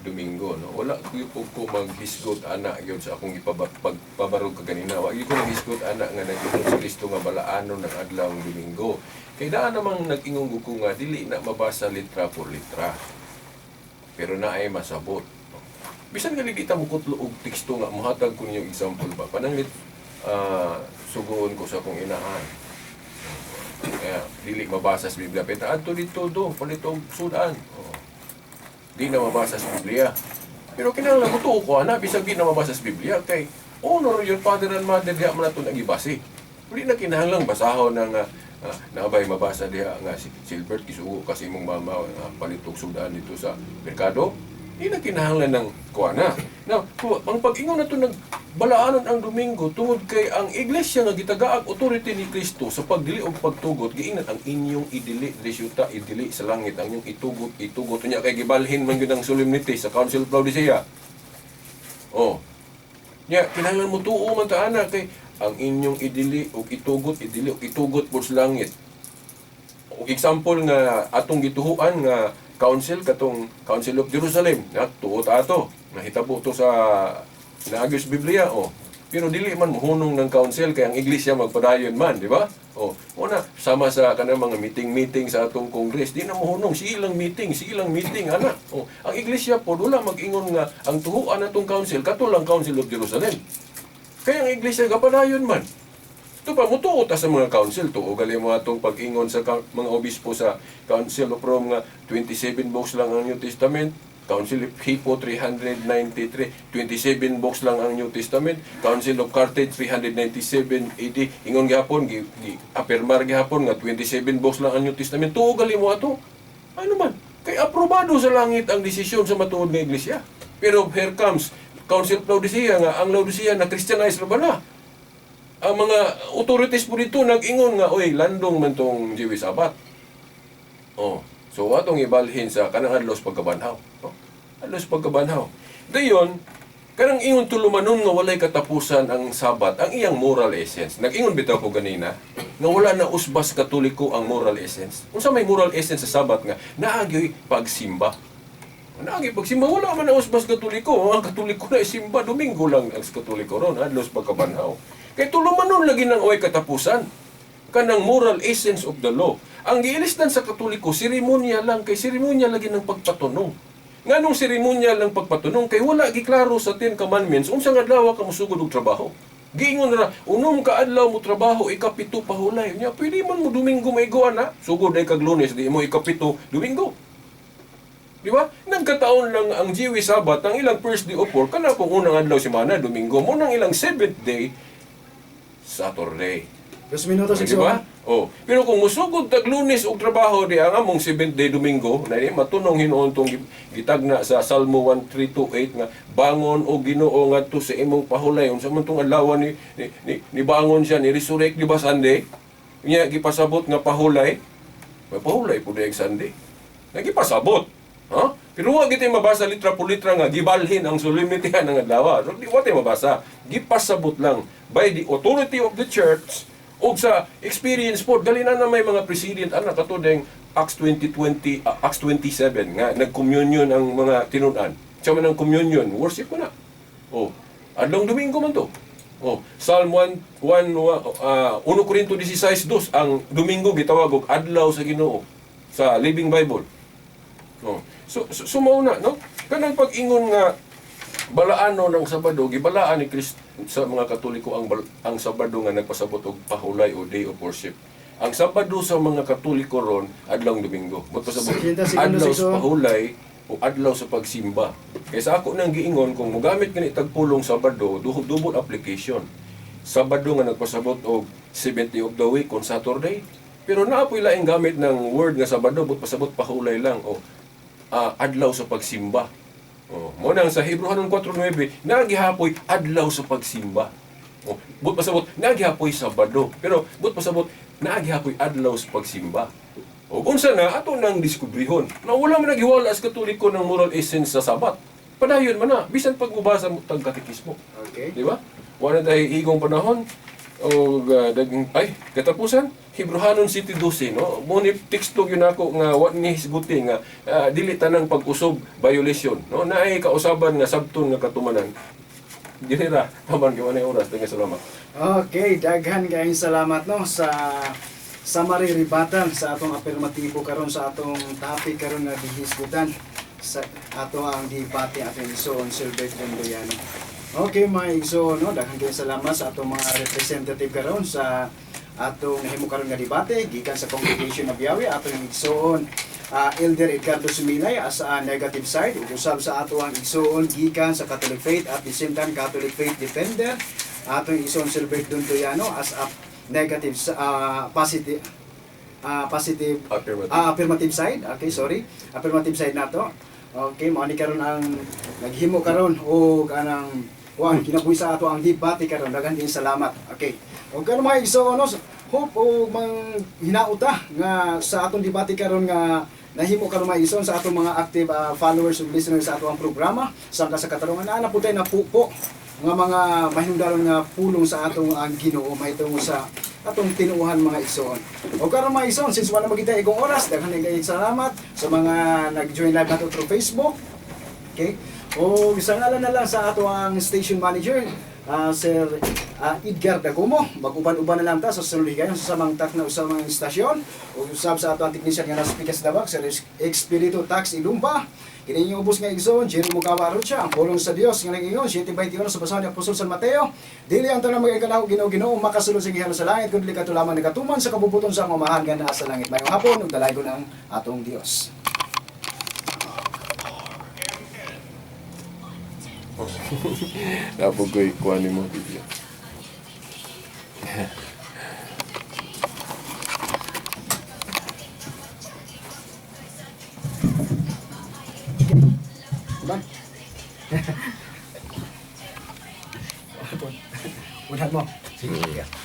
Domingo, no? Wala gyud ko maghisgot ana gyud sa akong ipagpabarog kaganina. Wa gyud ko maghisgot ana nga nag-ingon si Kristo nga balaanon ang adlaw ng Domingo. Kay daan namang nag-ingon ko nga dili na mabasa litra por litra. Pero naay masabot. Bisan nga di ta mokutlo og teksto nga mohatag ko ninyo example ba. Pananglit sugoon ko sa akong inahan. Kaya dili mabasa sa Biblia. Pero adto dito do, palit og sudan. Oh. Di na mabasa sa Biblia. Pero kinahanglan ko tuo ko ana bisag di na mabasa sa Biblia kay honor your father and mother, diha man ato nagibase. Dili na kinahanglang basahon na nga naabay mabasa diha nga si Silbert, gisugo kasi imong mama palit og sudan dito sa merkado. Di na kinahanglan ng kuana. Now, ang pag-ingon nato nagbalaanon ang Domingo tungod kay ang iglesia nga gitagaag authority ni Kristo sa pagdili og pagtugot, giingnan ang inyong idili diri sa yuta, idili sa langit, ang inyong itugot, itugot. Unya kay gibalhin man gyud ang solemnity sa Council of Laodicea. Oh. Nya kinahanglan mo tuo man ta ana kay ang inyong idili og itugot, idili og itugot por sa langit. Og example nga atong gituhuan nga council, katong Council of Jerusalem na tuo ta ato, nahitabo to sa naagi sa Biblia, oh. Pero dili man mohunong ng council kay ang iglesia magpadayon man, di ba? Oh, una sama sa kanang mga meeting-meeting sa atong Congress, di na mohunong, sige lang meeting, sige lang meeting ana. Oh, ang iglesia po wala mag-ingon nga ang tuhuan natong council kato lang Council of Jerusalem. Kaya ang iglesia gapadayon man. Ito pa, mutuo ta sa mga council. Tuo gali mo atong pag-ingon sa mga obispo sa Council of Rome nga 27 books lang ang New Testament. Council of Hippo 393, 27 books lang ang New Testament. Council of Carthage 397 AD, ingon gihapon, gi apirmar gihapon nga 27 books lang ang New Testament. Tuo gali mo ato. Ano man? Kay aprobado sa langit ang desisyon sa matuod nga iglesia. Pero here comes Council of Laodicea nga ang Laodicea na Christianized na ba na? Ang mga authorities po dito nag-ingon nga, "Oy, landong man tong Jewish Sabbath." Oh, so atong ibalhin sa kanang adlaw sa pagkabanhaw. Oh, adlaw sa pagkabanhaw. Dayon, kanang ingon tulumanon nga walay katapusan ang Sabat, ang iyang moral essence. Nag-ingon bitaw ko ganina nga wala na usbas Katoliko ang moral essence. Unsa may moral essence sa Sabat nga naagyoy pagsimba? Naagi pagsimba, wala man na usbas Katoliko. Ang Katoliko na isimba, Domingo lang ang Katoliko ron, adlaw sa pagkabanhaw. Kay tulumanon lagi nang way katapusan. Kanang moral essence of the law. Ang giilisdan sa Katoliko, seremonya lang, kay seremonya lagi ng pagpatunong. Nganong seremonya lang pagpatunong? Kay wala giklaro sa Ten Commandments unsa nga adlaw ka mosugod og trabaho. Giingon ra, unom ka adlaw mo trabaho, ikapito pahulay. Nya pwede man mo Domingo maigoan na. Sugod ay kag Lunes, di mo ikapito Domingo. Di ba? Nagkataon lang ang Jewish Sabbath, ang ilang first day of work, kana pong unang adlaw semana, Domingo, mo nang ilang seventh day, Saturday. 2 minutos, Di ba? Oh. Pero kung musugod tag Lunes og trabaho di ang among seventh day Domingo, na di matunong hinuon tong gitagna sa Salmo 1328 nga bangon o Ginoo ngadto sa imong pahulay. Unsa man tong adlaw ni bangon siya, ni resurrect, di ba Sunday? Nya gipasabot nga pahulay. May pahulay pud ang Sunday. Nagipasabot. Ha? Pero wa gid mabasa litra por litra nga gibalhin ang solemnity ng adlaw. So, di wa tay mabasa. Gipasabot lang by the authority of the church ug sa experience po dali na na may mga president ana kato deng Acts 20:20, Acts 27 nga nag-communion ang mga tinun-an. Siya man ang communion, worship mo na. Oh, adlong Domingo man to. Oh, Psalm 1 1 1 Korinto 16:2, ang Domingo gitawag og adlaw sa Ginoo sa Living Bible. Oh. So mao na, no? Kanang pag-ingon nga balaano ng Sabado, gibalaan ni Kristo sa mga Katoliko ang Sabado nga nagpasabot og pahulay o day of worship. Ang Sabado sa mga Katoliko ron adlawng Domingo. Magpasabot 70 segundos, adlaw sa Iso. Pahulay o adlaw sa pagsimba. Kay sa ako nang giingon, kung mogamit kani tagpulong Sabado, double application. Sabado nga nagpasabot og 70 of the week on Saturday. Pero naa po'y laing gamit ng word nga Sabado, but pasabot pahulay lang o adlaw sa pagsimba. Oh, mo nang sa Hebreohanon 4:9 nagihapoy adlaw sa pagsimba. Oh, but pasabot nagihapoy Sabado, pero but pasabot nagihapoy adlaw sa pagsimba. O unsa na ato nang diskubrihon na wala man naghiwala sa Katoliko ng moral essence sa Sabat. Padayon man na bisan pag mubasa mo tag katekismo. Okay. Di ba? Wala tayo igong panahon o ay katapusan Hebreohanon City 12, no, mo ni teksto gyud nako nga wa ni hisguti nga dili tanang pag-usob violation, no, naay kausaban nga sabton nga katumanan dili ra taman kay wala oras. Daghang salamat. Okay, daghan kayong salamat, no, sa summary rebuttal sa atong apirmatibo karon sa atong topic karon nga gihisgutan sa ato ang debate atong igsoon Silbert Dondoyano. Okay, mga igsoon, no, daghan kayong salamat sa atong mga representative karon sa atong nahimo karon nga debate gikan sa Congregation of Yahweh, atong igsoon Elder Edgardo Sumilay as a negative side, ug usab sa ato ang igsoon gikan sa Catholic Faith at the same time Catholic Faith Defender, atong igsoon Silbert Dondoyano as a negative positive positive Affirmative. Affirmative side. Okay, sorry. Affirmative side nato. Okay, mao ni karon ang naghimo karon og anang kuan kinabuhi sa ato ang debate karon. Daghan din salamat. Okay. Og karon, mga igsoon, no, hope og mang hinauta nga sa atong debate karon nga nahimo karon, mga igsoon, sa atong mga active followers ug listeners sa ato ang programa Sangka sa Katarungan, ana po tayo napupo nga mga mahinungdanon nga pulong sa atong ang Ginoo mahitungod sa atong tinuohan, mga igsoon. O karon, mga igsoon, since wala magita igong oras, daghan kayong salamat sa mga nag-join live nato through Facebook. Okay? O sa ngalan na lang sa ato ang station manager, Sir Edgar Dagomo. Mag-uban-uban na lang ta sa sunod higayon sa samang tak na usamang istasyon. O usab sa ato ang technician nga nasa Pikas Dabak, Sir Expedito Tax Ilumba. Kini inyong ubos nga igsoon, Jerry Mugawa Rocha, ang pulong sa Dios nga nag-ingon, 7:21 sa basahan ni Apostol San Mateo. Dili ang tanang mga ikaw Ginoo, Ginoo makasulod sa gingharian sa langit, kundi kadto lamang nagatuman sa kabubuton sa akong Amahan nga naa sa langit. Mayong hapon ug dalaygon ang atong Dios. Napog ko'y kuha nimo video. Diba? Unahan mo. Sige.